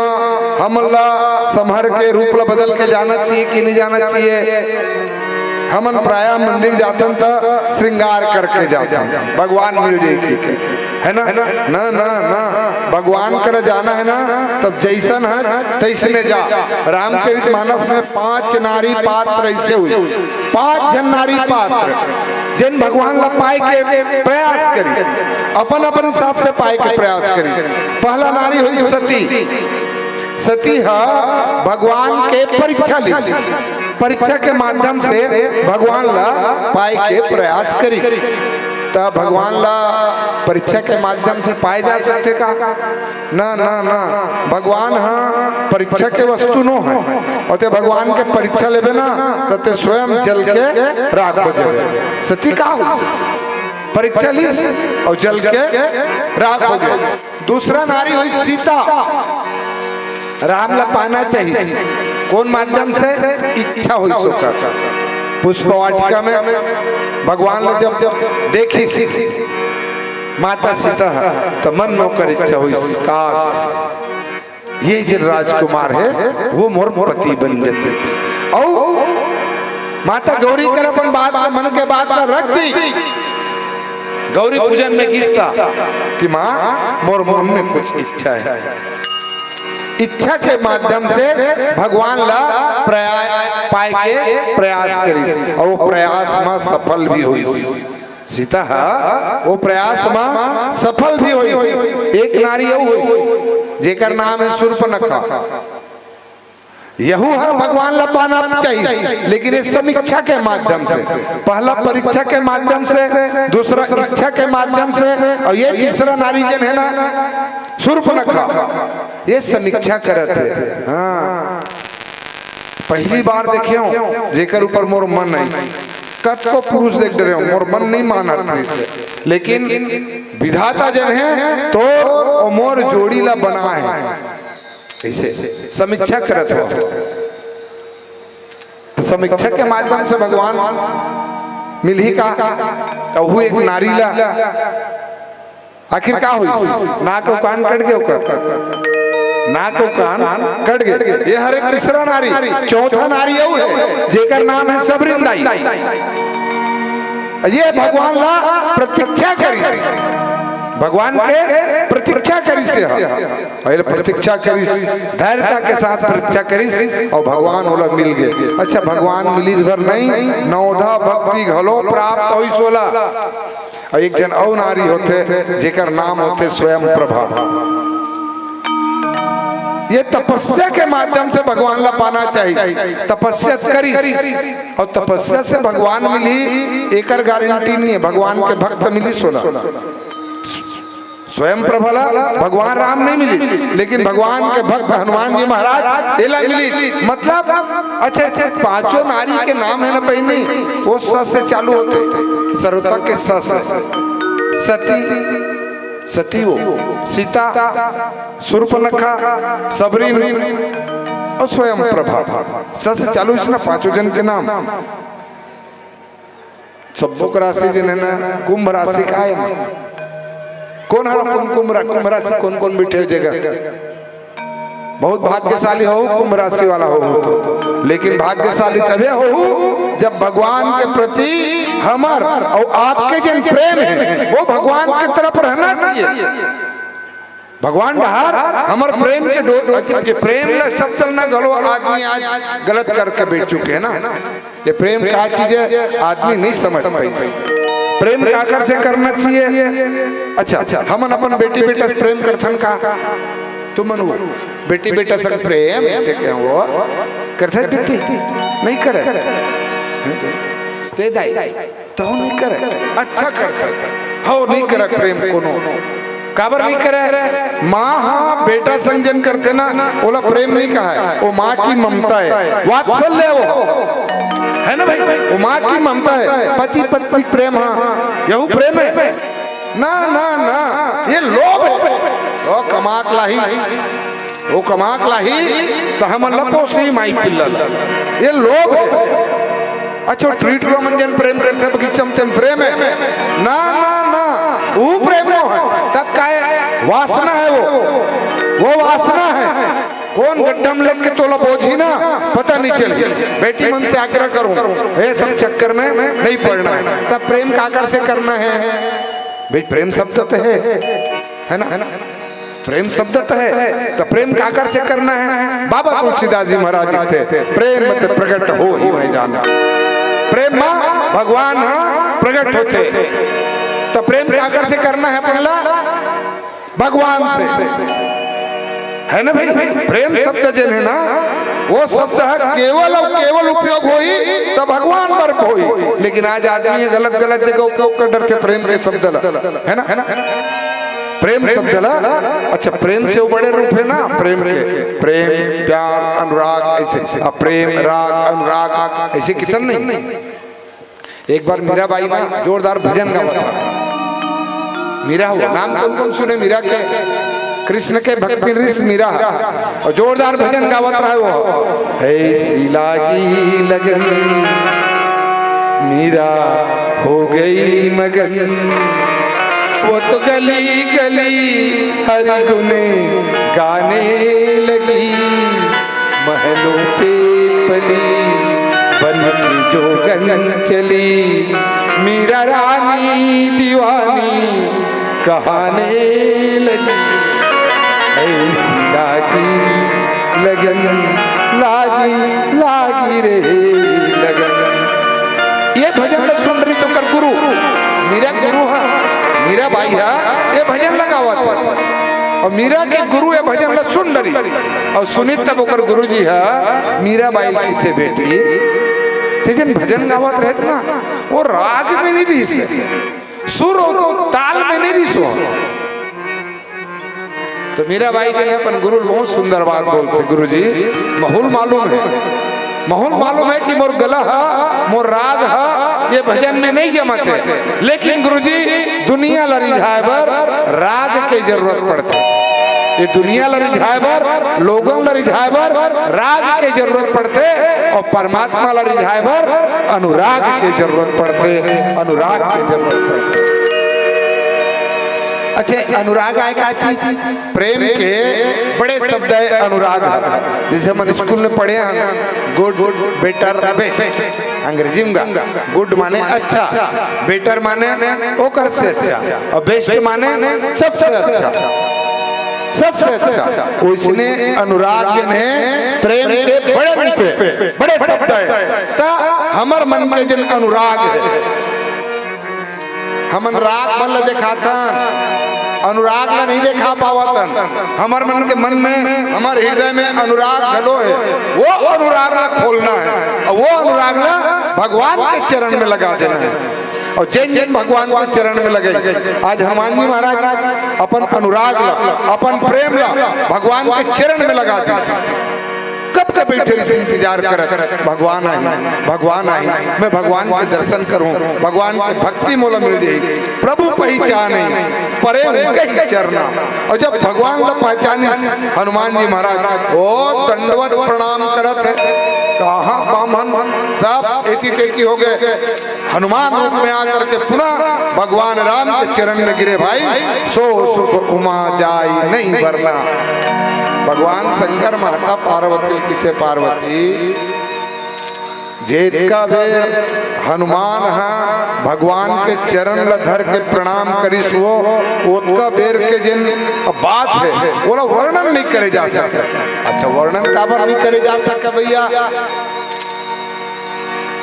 हमन ला संभर के रूप ला बदल के जाना चाहिए कि नहीं जाना चाहिए? हमन प्रायः मंदिर जाथन त श्रृंगार करके जाथन, भगवान मिल जाए के, है ना? ना, ना, ना, भगवान करा जाना है ना, तब जैसन है तैसने जा। रामचरित मानस में पांच नारी पात्र ऐसे हुई, पांच झन नारी पात्र, जिन भगवान ला पाए के प्रयास करी, अपन अपन हिसाब से पाए के प्रयास करी। पहला नारी हुई सती। सती ह भगवान के परीक्षा ली, परीक्षा के माध्यम से भगवान ला पाए के प्रयास करी। त भगवान ला परीक्षा के माध्यम से पाए जा सकथे का? ना, ना, ना, भगवान ह परीक्षा के वस्तु नो है। अउ ते भगवान के परीक्षा लेबे ना, त ते स्वयं जल के राख हो जाबे। सती का हो? परीक्षा लीस अउ जल के राख हो गए। दूसरा नारी हुई सीता, राम ला पाना चाहिए। कौन माध्यम से? इच्छा हुई ओकर। पुष्प वाटिका में भगवान ला जब, जब देखिस माता सीता ह, त मन में ओकर इच्छा हुई, काश ये जिन राजकुमार है, वो मोर पति बन जते। अउ माता गौरी कर अपन बात, मन के बात ला रख दी। गौरी पूजन में गिस त कि माँ, मोर मन में कुछ इच्छा है। इच्छा के माध्यम से भगवान ला प्रया-, पाए के प्रयास करिस, अउ वो प्रयास में सफल भी हुई। सीता ह वो प्रयास म सफल भी होइस। एक नारी अउ होइस, जेकर नाम है शूर्पनखा। यहू ह भगवान ला पाना चाहिए, लेकिन ये समीक्षा के माध्यम से, पहला परीक्षा के माध्यम से, दूसरा इच्छा के माध्यम से, अउ ये तीसरा नारी जन है ना, शूर्पनखा, ये समीक्षा करत है। हाँ, पहली बार देखे हो जेकर ऊपर मोर मन आई, कतको पुरुष देख डरे हो, मोर मन नहीं मानत रहिस, लेकिन विधाता जन है तो ओ मोर जोड़ी ला बना है। ऐसे समीक्षा करत हो, तो समीक्षा के माध्यम से भगवान मिलही का? कहू एक नारी ला आखिर का होइस? नाक अउ कान कट गे ओकर, नाक अउ कान कट गे। ये हरे तीसरा नारी, चौथा नारी अउ है, जेकर नाम है सबरिन दाई। ये भगवान ला प्रतीक्षा करिस, भगवान के प्रतीक्षा करिस। ये ह। अउ ये प्रतीक्षा करिस, धैर्यता के साथ प्रतीक्षा करिस, अउ भगवान ओला मिल गे। अच्छा, भगवान मिलिस भर नहीं, नवधा भक्ति घलो प्राप्त होइस ओला। अउ एक जन अउ नारी होथे, जेकर नाम होथे स्वयं प्रभा। ये तपस्या के माध्यम से भगवान ला पाना चाहिए। तपस्या करिस अउ तपस्या से भगवान मिलही, एकर गारंटी नहीं है। भगवान के भक्त मिलिस ओला, स्वयं प्रभा ला भगवान राम नहीं मिलिस, लेकिन भगवान के भक्त हनुमान जी महाराज एला मिलिस। मतलब, अच्छा, अच्छा, पांचों नारी के नाम है ना बहिनी, वो स से चालू होथे, सरता के स से। सती, सती वो, सीता, शूर्पनखा, सबरिन अउ स्वयं प्रभा। स से चालू इसना पांचों जन के नाम। सब्बो के राशि जिन है ना, कुंभ राशि का है ना? कौन हर कुंभ, कुंभ रा-, कुंभ राशि कौन कौन बैठे हो जगह? बहुत भाग्यशाली हो, कुंभ राशि वाला हो तो। लेकिन भाग्यशाली तबे हो जब भगवान के प्रति हमर अउ आपके जन प्रेम है, वो भगवान के तरफ रहना चाहिए। भगवान डहार हमर प्रेम के डो-, अच्छा, ये प्रेम ले सब चलना घलो आदमी आज गलत करके बैठ चुके हैं ना। ये प्रेम का चीज है, आदमी नहीं समझ पाई। प्रेम काकर से करना चाहिए? अच्छा, हमन अपन बेटी बेटा से प्रेम करथन का? तुमन वो बेटी बेटा संग प्रेम ऐसे क्या वो करथे बेटी? नहीं करे। ते दाई, तो नहीं करे। अच्छा करथे। हो नहीं करे प्रेम कोनो। काबर नहीं करे? माँ हा बेटा संग जन करथे ना, ओला प्रेम नहीं कहे। वो माँ की ममता है, वात्सल्य वो। है ना भाई? वो माँ की ममता है। पति पत्नी प्रेम, हाँ, यहू प्रेम है। ना, ना, ना, ये लोभ है। वो कमात लाही, वो कमात लाही, तो हमन ला पोसी माई पिल्ला ला। ये लोभ है। अच्छा, treat लो मन जन प्रेम करथे, बगीचा में जन प्रेम है। ना, ना, ना, वो प्रेम नोहे। तब काय? वासना हे वो, वो वासना हे। कोन गड्ढा म लेग के तोला बोजही ना, पता नइ चलही। बेटी मन से आग्रह करहूं, ये सब चक्कर में नइ पड़ना हे। तब प्रेम काकर से करना हे? भाई, प्रेम शब्द तो हे, हे ना? प्रेम शब्द तो हे, त प्रेम काकर से करना हे? बाबा तुलसीदास जी महाराज लिखथे, "प्रेम ते प्रगट होहिमैं जाना।" प्रेम म भगवान ह प्रगट होथे। त प्रेम काकर से करना हे अपन ला? भगवान से, हे ना भाई? प्रेम शब्द जेन हे ना, वो शब्द ह केवल अउ केवल उपयोग होही त भगवान बर होही। लेकिन आज आदमी ह गलत गलत जगह उपयोग कर डरथे प्रेम के शब्द ला, हे ना? प्रेम शब्द ला, अच्छा, प्रेम से वो बड़े रूप हे ना, प्रेम के, प्रेम, प्यार, अनुराग, ऐसे, अब प्रेम, राग, अनुराग, ऐसे कितन नहीं। एक बार मीराबाई ना जोरदार भजन गावत रहा। मीरा हो, नाम कोन कोन सुने मीरा के? कृष्ण के भक्ति रस मीरा। अउ जोरदार भजन गावत रहा वो, "ऐसी लागी लगन, मीरा हो गई मगन, वो तो गली गली हरि गुन गाने लगी।" महलों पे पली, बन के जोगन चली, मीरा रानी दीवानी कहाने लगी। ऐसी लागी लगन, लागी, लागी रे लगन। ये भजन ल सुन रही तो कर गुरु, मीरा गुरु हा, मीराबाई हा, ये भजन ल गावत हे। अउ मीरा के गुरु ये भजन ल सुन डरी। अउ सुनिस तब ओकर गुरुजी ह मीराबाई ल कहिथे, "बेटी, ते जेन भजन गावत रहेस ना, वो राग में नइ रिहिस हे, सुर अउ ताल में नइ रिहिस वो।" त मीराबाई जी ह अपन गुरु ल बहुत सुंदर बात बोलथे, "गुरुजी, महूं ल मालूम हे, महूं ल मालूम हे कि मोर गला ह, मोर राग ह, ये भजन में नइ जमत हे, लेकिन गुरुजी, दुनिया ल रिझाय बर राग के जरूरत पड़थे। ये दुनिया ल रिझाय बर, लोगन ल रिझाय बर राग के जरूरत पड़थे, अउ परमात्मा ल रिझाय बर अनुराग के जरूरत पड़थे, अनुराग के जरूरत पड़थे।" अच्छा, अनुराग आय का चीज? प्रेम के बड़े शब्द हे अनुराग। जइसे हमन स्कूल में पढ़े हन, good, better, best। अंग्रेजी में गा, good माने अच्छा, better माने ओकर से अच्छा, अउ best माने सबसे अच्छा, सबसे अच्छा। ओइसने अनुराग जेन हे प्रेम के बड़े रूप हे, बड़े शब्द हे। त हमर मन के जेन अनुराग हे, हमन राग मन ल देखाथन, अनुराग ल नइ देखा पावत हन। हमर मन के मन में, हमर हृदय में अनुराग घलो हे। वो अनुराग ल खोलना हे, अउ वो अनुराग ल भगवान के चरण में लगा देना हे। अउ जेन जेन भगवान के चरण में लगे, आज हनुमान जी महाराज अपन अनुराग ल, अपन प्रेम ल भगवान के चरण में लगा दिस। कब के बइठे रहिस इंतजार करत, भगवान आही, भगवान आही, मैं भगवान के दर्शन करहूं, भगवान के भक्ति मोला मिल जाही। प्रभु पहिचाने, परे उनके ही चरना। अउ जब भगवान ल पहिचानिस हनुमान जी महाराज, ओ दंडवत प्रणाम करत हे, कहां बामन सब एती तेती हो गे। हनुमान रूप में आकर के पुनः भगवान राम के चरण में गिरे भाई, "सो सुख उमा जाई नहीं बरना।" भगवान शंकर माता पार्वती ल कहिथे, "पार्वती, जेतका बेर हनुमान ह भगवान के चरण ल धर के प्रणाम करिस वो, ओतका बेर के जेन बात हे, ओला वर्णन नइ करे जा सकय।" अच्छा, वर्णन काबर नइ करे जा सकय भइया?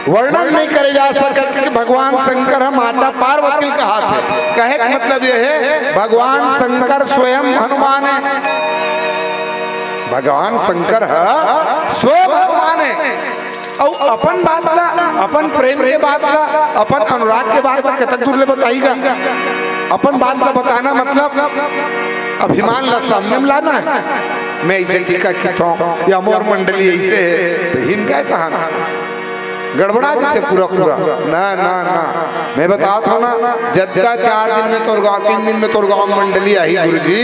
वर्णन नइ करे जा सकत कि भगवान शंकर ह माता पार्वती ल कहाथे। कहे के मतलब ये हे, भगवान शंकर स्वयं हनुमान हे, भगवान शंकर ह स्वयं हनुमान हे। अउ अपन बात ला, अपन प्रेम के बात ला, अपन अनुराग के बात ला कतक दूर ले बताही गा? अपन बात ला बताना मतलब अभिमान ला सामने में लाना हे। मैं अइसे टीका कहिथंव या मोर मंडली अइसे हे, त हिन गय तहां गड़बड़ा जथे पूरा पूरा। ना, ना, ना, मैं बतावत हंव ना, जतका चार दिन में तोर गांव, तीन दिन में तोर गांव मंडली आही गुरुजी,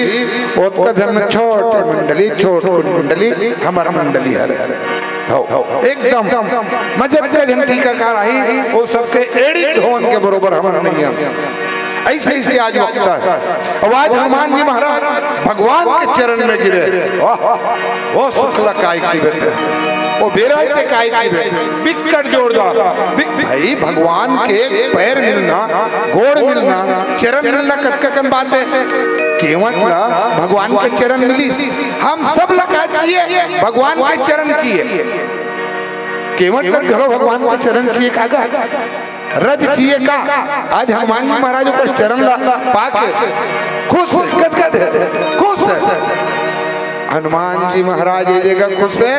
ओतका झन में छोटे मंडली, छोटकुन मंडली, हमर मंडली हरे। हव, एकदम। मैं जतका झन टीकाकार आही, वो सबके एड़ी धोवन के बरोबर हमन नइ हन। अइसे, अइसे आज वक्त हे। अउ आज हनुमान जी महाराज भगवान के चरण में गिरे। वाह, ओ सुख ला काय कहिबे ते, ओ बेरा के काय कहिबे, बिकट जोरदार। बिक-, भाई, भगवान के पैर मिलना, गोड़ मिलना, चरण मिलना कतका कन बात हे। केवट ला भगवान के चरण मिलिस, हम सब ला का चाहिए? भगवान के चरण चाहिए। केवट ला घलो भगवान के चरण चाहिए का गा? रज चाहिए का? आज हनुमान जी महाराज ओकर चरण ला पाके खुश हे, गदगद हे, खुश हे। हनुमान जी महाराज ये जगह खुश हे,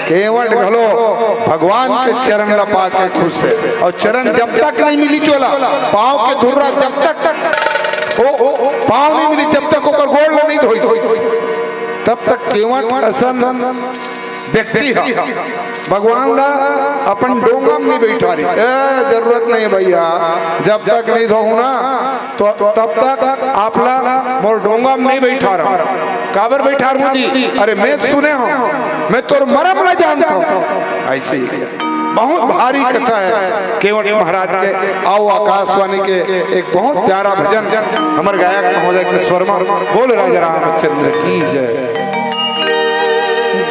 केवट घलो भगवान के चरण ला पाके खुश हे। अउ चरण जब तक नहीं मिली चोला, पाँव के धुर्रा जब तक, ओ, ओ, पाँव नहीं मिली जब तक ओकर गोड़ ला नहीं धोई, तब तक केवट असन व्यक्ति ह भगवान ला अपन डोंगा में नहीं बैठारी। ए, जरूरत नहीं भैया, जब तक नहीं धोहू ना, तो तब तक आप ला मोर डोंगा में नहीं बैठारंव। काबर बैठारहूं जी? अरे, मैं सुने हंव, मैं तोर मरम ला जानत हंव। अइसे ही बहुत भारी कथा हे केवट महाराज के। आओ, आकाशवाणी के एक बहुत प्यारा भजन हमर गायक महोदय के स्वर में। बोल राजा रामचंद्र की जय।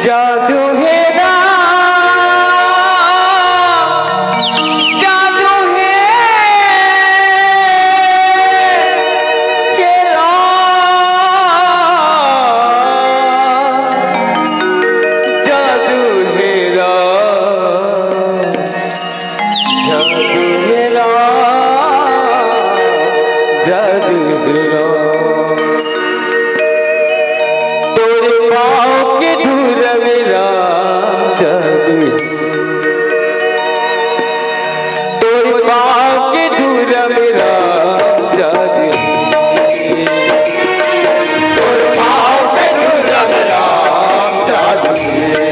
जादू हे राम, जादू हे, हे राम, जादू हे राम, जादू हे राम, जादू हे राम। तोरे पाँव के धूरा में राम जादू हे। तोरे पाँव के धूरा में राम जादू हे। तोरे पाँव के धूरा में राम जादू हे।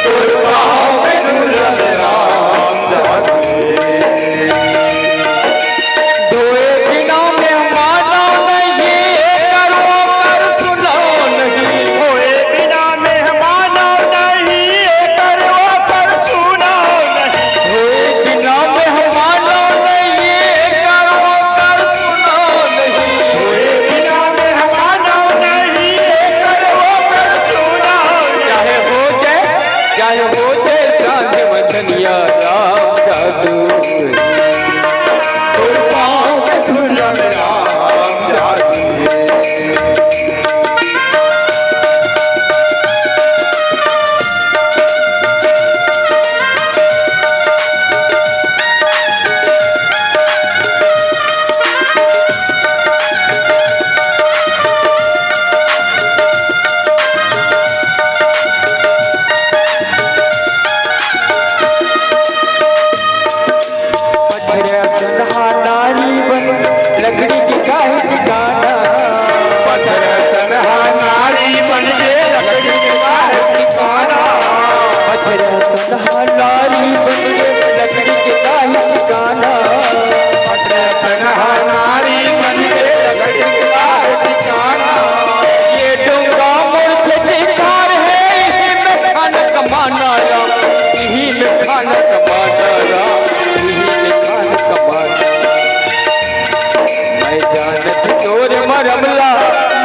तोरे पाँव के धूरा में राम जादू हे। धोए बिना मेहमान नहीं, एकर ओकर सुनाव नहीं। धोए बिना मेहमान नहीं, एकर ओकर सुनाव नहीं। धोए बिना मेहमान नहीं, एकर ओकर सुनाव नहीं। धोए बिना मेहमान नहीं, एकर ओकर सुनाव नहीं। चाहे हो जाए, चाहे हो जाए सांझ मंझनिया राम जादू। पत्थर असन हा नारी बन, लकड़ी के काहे ठिकाना। पत्थर असन हा नारी बन के, लकड़ी के काहे ठिकाना। पत्थर असन हा नारी बन के, लकड़ी के काहे ठिकाना। पत्थर असन हा नारी बन के, लकड़ी के काहे ठिकाना। ये डोंगा मोर खेत खार हे, इही में खाना कमाना ला, इही में खाना कमाना ला, इही में खाना कमाना। मैं जानत तोर मरम ला,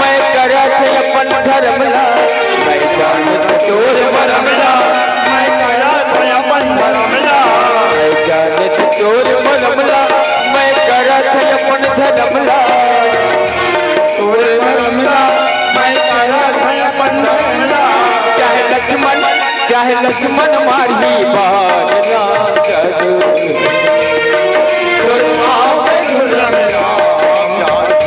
मैं करत अपन धरम ला। मैं जानत तोर मरम ला, मैं करत अपन धरम ला। मैं जानत तोर मरम ला, मैं करत अपन धरम ला। तोर मरम ला, मैं करत अपन धरम ला। चाहे लक्ष्मण, चाहे लक्ष्मण मारही बाण राम जादू। तोर पाँव पे धूरा में राम जादू।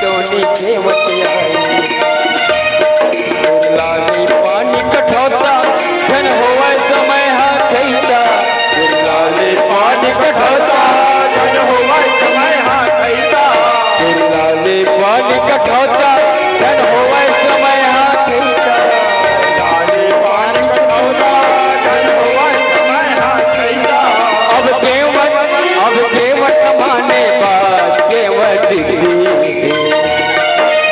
टोनी के मटियाई। लाली पानी कठौता, झन होवय समय हा खैता। लाली पानी कठौता, झन होवय समय हा खैता। लाली पानी कठौता, झन होवय समय हा खैता। लाली पानी कठौता, झन होवय समय हा खैता। अब केवट, अब केवट माने बात, केवट दीदी।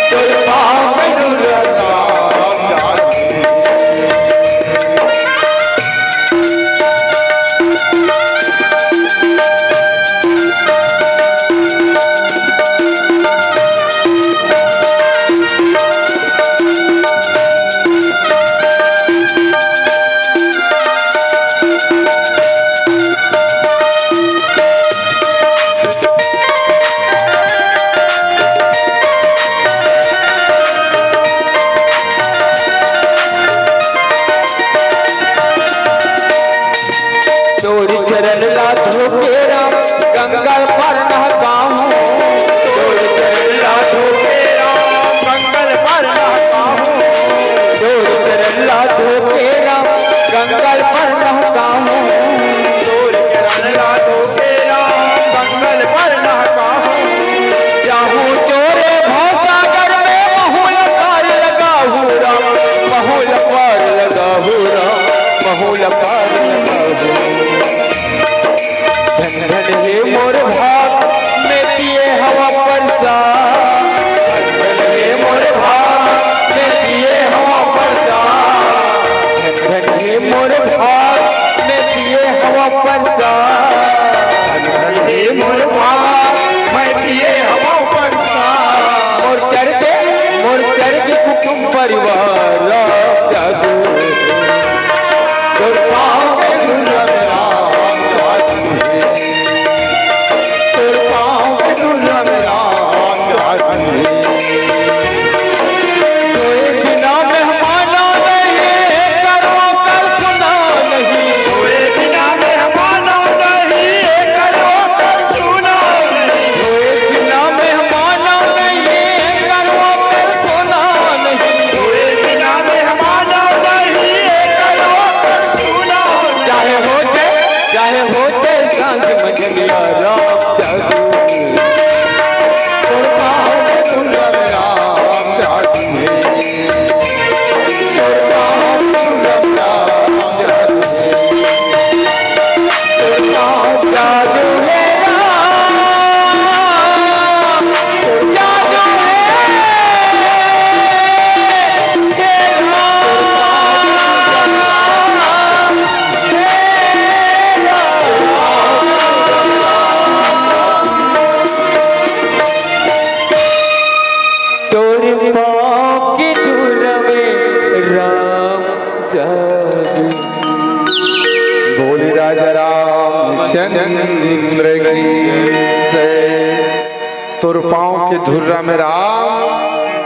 तोर पाँव में दुर्गा तोर चरण ला धोके राम, गंगा पार नहकाहूँ। तोर चरण ला धोके राम, गंगा पार नहकाहूँ। तोर चरण ला धोके राम, गंगा पार नहकाहूँ। तोर चरण ला धोके राम, गंगा पार नहकाहूँ। जाहूँ तोरे भवसागर में, महूँ ला पार लगाहूँ राम, महूँ ला पार लगाहूँ राम, महूँ ला पार लगाहूँ। धन धन हे मोर भाग, मैं दिए हवा परसाद। धन धन हे मोर भाग, मैं दिए हवा परसाद। धन धन हे मोर भाग, मैं दिए हवा परसाद। धन धन हे मोर भाग, मैं दिए हवा परसाद। मोर चढ़ के, मोर चढ़ के कुटुम परिवार राम जादू। तोर पाँव के धुर्रा में राम जादू हे। तोर पाँव के धुर्रा में राम जादू हे। तोरे बिना मेहमान नहीं, एकर ओकर सुना नहीं। तोरे बिना मेहमान नहीं, एकर ओकर सुना नहीं। तोरे बिना मेहमान नहीं, एकर ओकर सुना नहीं। तोरे बिना मेहमान नहीं, एकर ओकर सुना नहीं। चाहे होते, चाहे होते सांझ मंझनिया राम जादू। तोर पाँव में दुर्गा राम जादू हे। तोर पाँव में दुर्गा राम जादू हे। तोर पाँव जादू हे राम, तोर जादू हे। तोर पाँव के धुर्रा में राम जादू। बोल राजा रामचंद्र की जय। तोर पाँव के धुर्रा में राम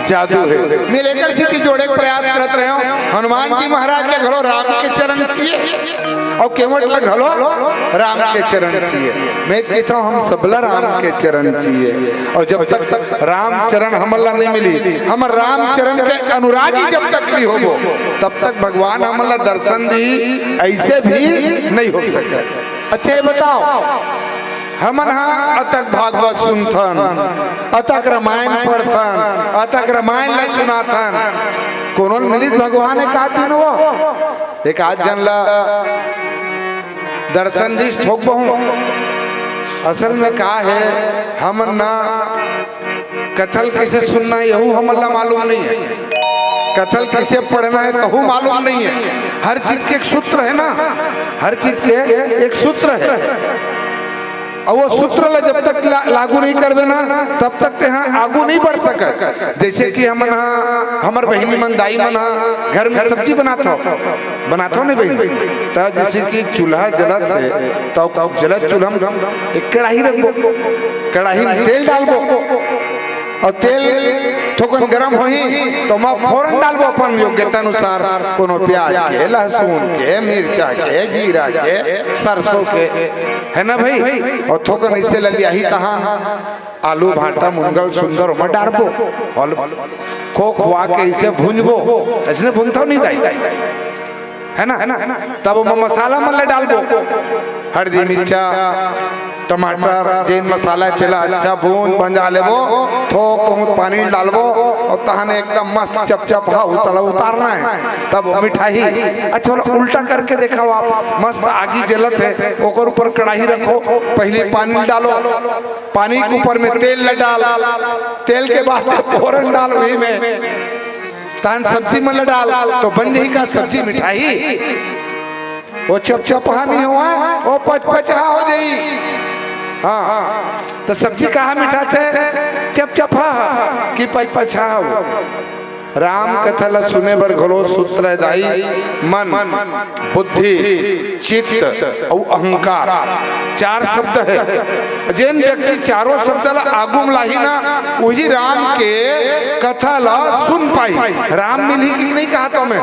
जादू हे। मैं एकर सेती जोड़े के प्रयास करत रहेंव, हनुमान जी महाराज ला घलो राम के चरण चाहिए अउ केवट ला घलो राम के चरण चाहिए। मैं कहिथंव हम सबला राम के चरण चाहिए। अउ जब तक राम चरण हमन ला नहीं मिली, हमर राम चरण के अनुरागी जब तक नहीं होबो, तब तक भगवान हमन ला दर्शन दी, ऐसे भी नहीं हो सके। अच्छा, ये बताओ, हमन हा अतक भागवत सुनथन, अतक रामायण पढ़थन, अतक रामायण ला सुनाथन, कोनो ल मिलिस भगवान एक आध दिन वो? एक आध झन ला दर्शन दिस थोक बहुत। असल में का हे, हमन ना कथा ल कइसे सुनना हे, यहू हमन ला मालूम नहीं हे। कथा ल कइसे पढ़ना हे, तहू मालूम नहीं हे। हर चीज के एक सूत्र हे ना, हर चीज के एक सूत्र हे। अउ वो सूत्र ला जब तक ला-, लागू नहीं करबे ना, तब तक तेहा आगू नहीं बढ़ सकत। जइसे कि हमन हा, हमर बहिनी मन, दाई मन हा घर में सब्जी बनाथव, बनाथव नहीं बहिनी? त जइसे कि चूल्हा जलत हे, त जलत चूल्हा में एक कड़ाही रखबो, कड़ाही में तेल डालबो, अउ तेल थोकन गरम होही तो मैं फौरन डालबो अपन योग्यता अनुसार, कोनो प्याज के, लहसुन के, मिर्चा के, जीरा के, सरसों के, है ना भाई? और थोकन ऐसे ललियाही तहाँ आलू, भांटा, मुनगा ल सुंदर ओमा डारबो और खो खुआ के इसे भूंजबो। अइसने भूंजथव नहीं दाई, है ना? तब ओमा मसाला मन ल डालबो, हल्दी, मिर्चा, टमाटर, जेन मसाला हे तेला अच्छा भूंज भंजा लेबो, थोक बहुत पानी डालबो और तहन एकदम मस्त चपचपहा उतला उतारना हे, तब मिठाही। अच्छा, ओला उल्टा करके देखाओ आप, मस्त आगी जलत हे, ओकर ऊपर कढ़ाई रखो, पहली पानी डालो, पानी के ऊपर में तेल ल डाल, तेल के बाद फोरन डाल, वही में तहन सब्जी मन ल डाल, तो बन जाही का सब्जी मिठाही। वो चपचपहा नहीं होवय, वो पचपचहा हो जाही। हाँ, तो सब्जी कहाँ मिठाथे? चपचपहा कि पचपचहा हो? राम कथा ल सुने बर घलो सूत्र हे दाई, मन, बुद्धि, चित्त अउ अहंकार, चार शब्द हे। जेन व्यक्ति चारों शब्द ल आगू म लाही ना, वही राम के कथा ल सुन पाही। राम मिलही कि नहीं कहा तो मैं?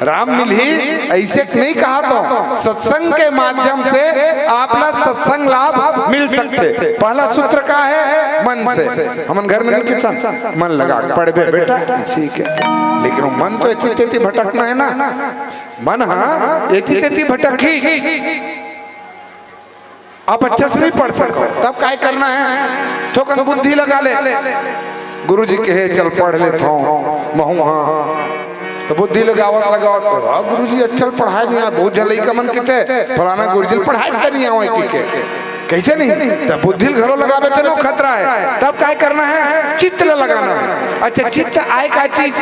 राम मिलही अइसे नहीं कहा तो, सत्संग के माध्यम से आपला सत्संग लाभ मिल सकथे। पहला सूत्र का हे? मन से। हमन घर में नहीं किसन मन लगा के पढ़बे बेटा, ठीक हे, लेकिन वो मन तो एती तेती भटकना हे ना, मन हाँ एती तेती भटकही। आप अच्छा से नहीं पढ़ सकते, तब काय करना हे? थोकन बुद्धि लगा ले। गुरुजी कहे, "चल पढ़ लेथों, महूं हाँ।" तो बुद्धि लगावत लगावत, "वाह गुरुजी, अच्छा पढ़ाय नहीं आवय, बहुत झन लइका मन किथे, फलाना गुरुजी ल पढ़ाय के नहीं आवय," कहिके। कइसे नहीं? तब बुद्धि ल घलो लगाबे तेनो खतरा हे। तब काय करना हे? चित्त ल लगाना हे। अच्छा, चित्त आय का चीज?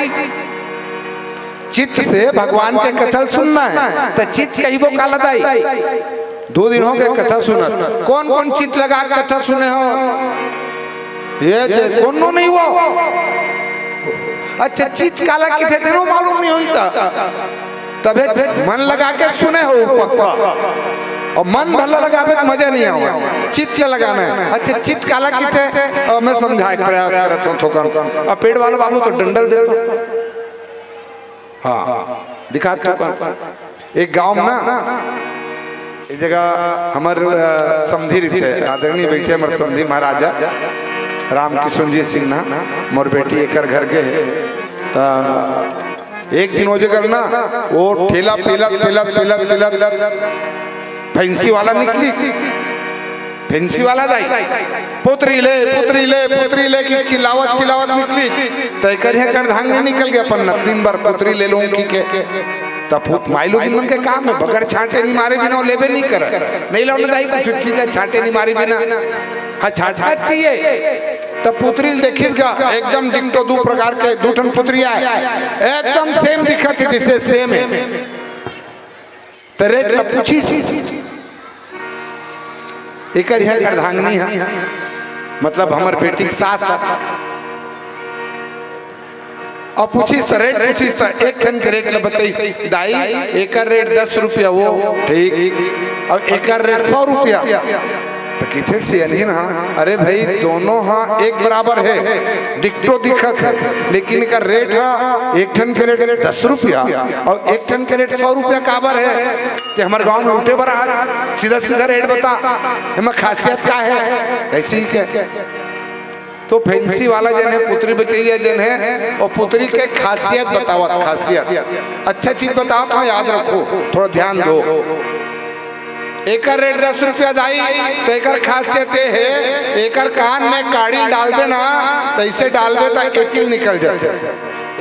चित्त से भगवान के कथा ल सुनना हे। त चित्त कहिबो काला दाई? दो दिन हो गए कथा सुनत। कौन कौन चित्त लगा के कथा सुने हो? ये दे, कोनो नहीं हो। अच्छा, चित्त काला किथे तेनो मालूम नहीं होई त। तबे मन लगा के सुने हो पक्का। और मन भला लगाबे त मजा नहीं आवे। चित्त ल लगाना हे। अच्छा, चित्त काला किथे? अब मैं समझाय के प्रयास करत हूँ थोकन। अब पेड़ वाला बाबू तो डंडल दे तो। हाँ, दिखा तो का। एक गांव में ना, एक जगह हमर, अ, समधी रहिथे, आदरणीय बइठे हमर समधी महाराजा राम किशुन जी सिन्हा, मोर बेटी एकर घर गे हे। त एक दिन वो जगह ना, वो ठेला पेलत, पेलत, पेलत, पेलत, फैंसी वाला निकली, फैंसी वाला दाई, "पुतरी ले, पुतरी ले, पुतरी ले," कि चिल्लावत, चिल्लावत निकली। त एकर हे अर्धांगिनी निकल गे अपन नतनीन बर पुतरी ले लूं कहिके। त पुत माई लोगिन मन के काम हे, बगर छांटे निमारे बिना वो लेबे नहीं करे। नहीं लाओ ना दाई, कुछ चीज हे छांटे निमारे बिना। हाँ, छांटना चाहिए। त पुतरी ल देखिस गा, एकदम डिक्टो, दू प्रकार के दू ठन पुतरी आय, एकदम सेम दिखत हे, जइसे सेम हे। त रेट ल पूछिस, एकर हे अर्धांगिनी हे, मतलब हमर बेटी के सास हे। अब पूछिस त रेट पूछिस त एक ठन के रेट ल बताइस, "दाई, एकर रेट दस रुपया वो, ठीक, अउ एकर रेट सौ रुपया।" त किथे सियान हे ना, "अरे भाई, दोनों हा एक बराबर हे, डिक्टो दिखत हे, लेकिन एकर रेट हा, एक ठन के रेट दस रुपया अउ एक ठन के रेट सौ रुपया काबर हे? कि हमर गांव में उठे बर आ, सीधा सीधा रेट बता, एमा खासियत का हे?" ऐसे ही कहे। तो फैंसी वाला जेन हे, पुतरी बेचइया जेन हे, वो पुतरी के खासियत बतावत, खासियत। अच्छा चीज बतावत हूँ, याद रखो, थोड़ा ध्यान दो। एकर रेट दस रुपया दाई, त एकर खासियत ये हे, एकर कान में काड़ी डालबे ना, त इसे डालबे त एतिल निकल जाथे।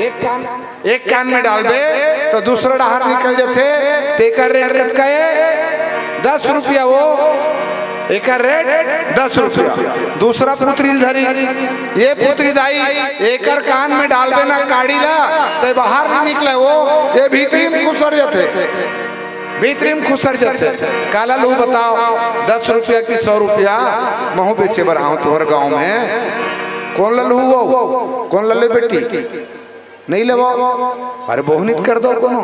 एक कान, एक कान में डालबे त दूसरा डहार निकल जाथे। त एकर रेट कतका हे? दस रुपया वो, एकर रेट दस रुपया। दूसरा पुतरी ल धरी, ये पुतरी दाई, एकर कान में डालबे ना काड़ी ला, त बाहर नहीं निकले वो, ये भीतरी में खुसर जाथे। भीतरी में खुसर जाथे। काला लहू बताओ, दस रुपया कि सौ रुपया, महूं बेचे बर आहूं तुंहर गांव में। कोन ल लहू वो? कोन ल ले बेटी? नहीं लेवो? अरे बोहनी त कर दो कोनो।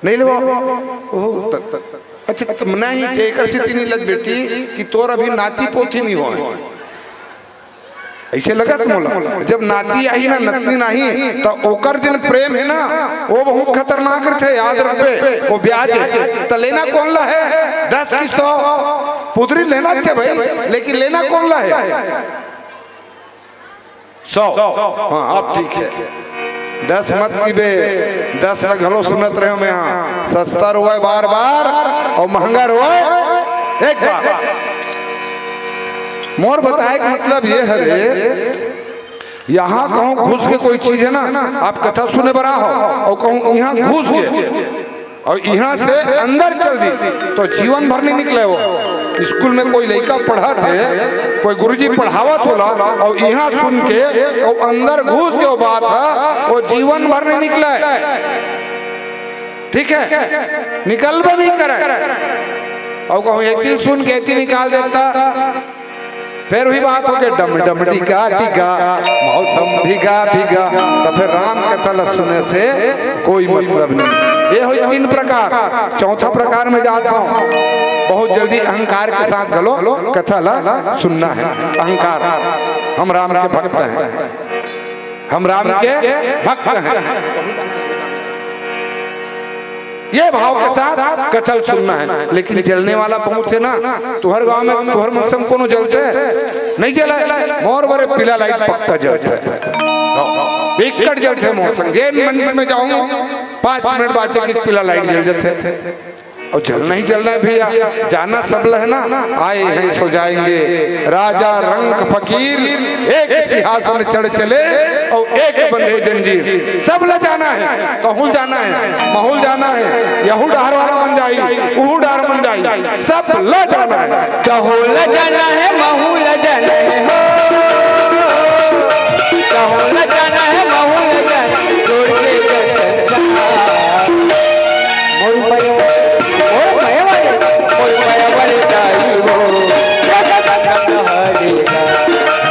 नहीं लेवो? ओहो, त-, त-, अच्छा, त-, नहीं, ते एकर सेती नहीं लत बेटी कि तोर अभी नाती पोती नहीं होय। अइसे लगत मोला, जब नाती आही ना, नतनी नाही, त ओकर जेन प्रेम हे ना, वो बहुत खतरनाक रथे, याद रखबे, वो ब्याज हे। त लेना कोन ला हे? दस कि सौ? पुदरी लेना हे भाई, लेकिन लेना कोन ला हे? सौ। हाँ, अब ठीक हे। दस मत कहिबे, दस ला घलो सुनत रहेंव मैं हा। सस्ता रोवय बार बार अउ महंगा रोवय एक बार। मोर बताए के मतलब ये हरे, यहाँ कहूँ घुस के कोई चीज हे ना, आप कथा सुने बर आहो अउ कहूँ यहाँ घुस के अउ यहाँ से अंदर चल दी, तो जीवन भर नहीं निकले वो। स्कूल में कोई लइका पढ़त हे, कोई गुरुजी पढ़ावत होला, अउ यहाँ सुन के अउ अंदर घुस के वो बात हे, वो जीवन भर नहीं निकले। ठीक हे, निकलबे नहीं करे। अउ कहूँ एती सुन के एती निकाल देता, फेर वही बात होगे, डम डम डिगा डिगा, मौसम भिगा भिगा। त फेर राम कथा ल सुने से कोई मतलब नहीं। ये होई तीन प्रकार। चौथा प्रकार में जात हूँ, बहुत जल्दी अहंकार के साथ घलो कथा ल सुनना हे। अहंकार, हम राम के भक्त हैं, हम राम के भक्त हैं। ये भाव के साथ कथा ल सुनना हे। लेकिन जलने वाला बहुत हे ना, तुहर गांव में, तुहर मनसे में कोनो जलथे? नहीं जले। मोर बरे पीला लाइट पक्का जलथे, बिकट जलथे मोर संग। जेन मंच में जाहूं, पांच मिनट बाचे कि पीला लाइट जल जाथे। अउ जलना ही जलना हे भैया, जाना सब ला हे ना, आए हैं सो जाएंगे। राजा रंक फकीर एक सिंहासन चढ़ चले अउ एक बंधे जंजीर। सब ला जाना हे, तहू ल जाना हे, महू ल जाना हे, यहू डहर वाला मन जाही, उहू डहर मन जाही, सब ला जाना हे। तहू ल जाना हे, महू ल जाना हे, हो। तहू ल जाना हे, महू ल जाना हे, छोड़ के जगत मोर मया, मोर मया वाले, मोर मया वाले दाई हो, जग गंगा नहाएगा।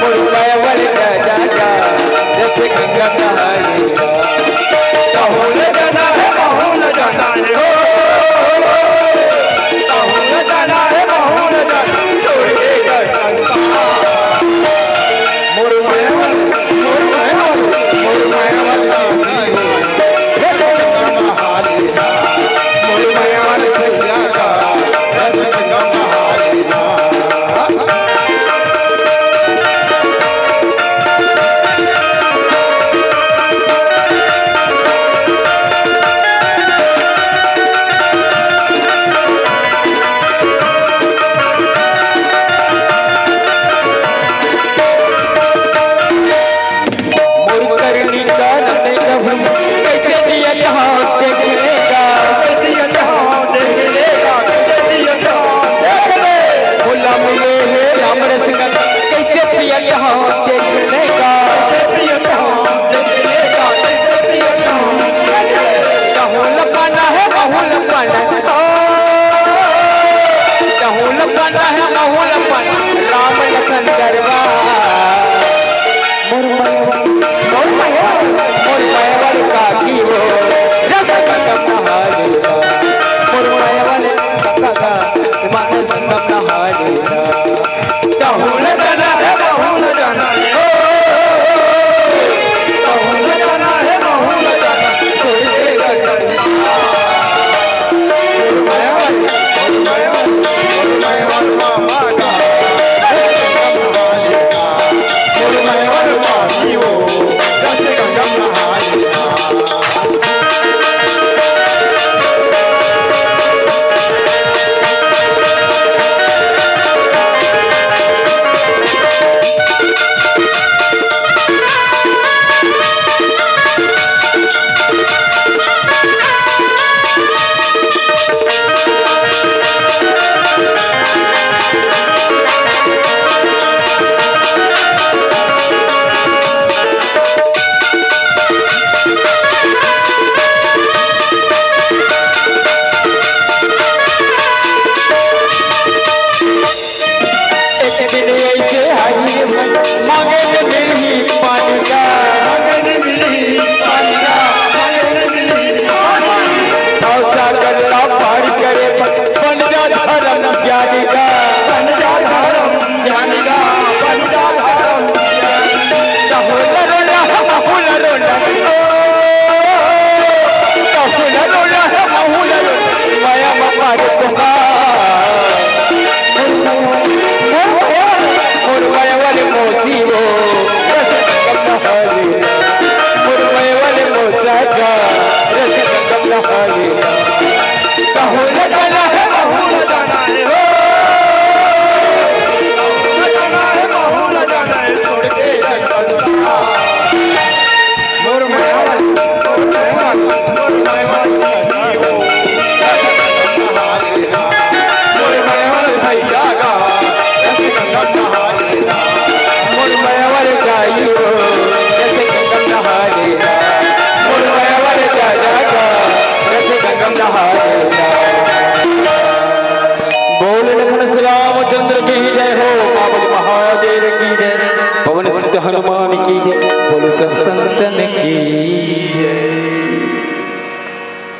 मोर मया वाले दादा, जैसे गंगा नहा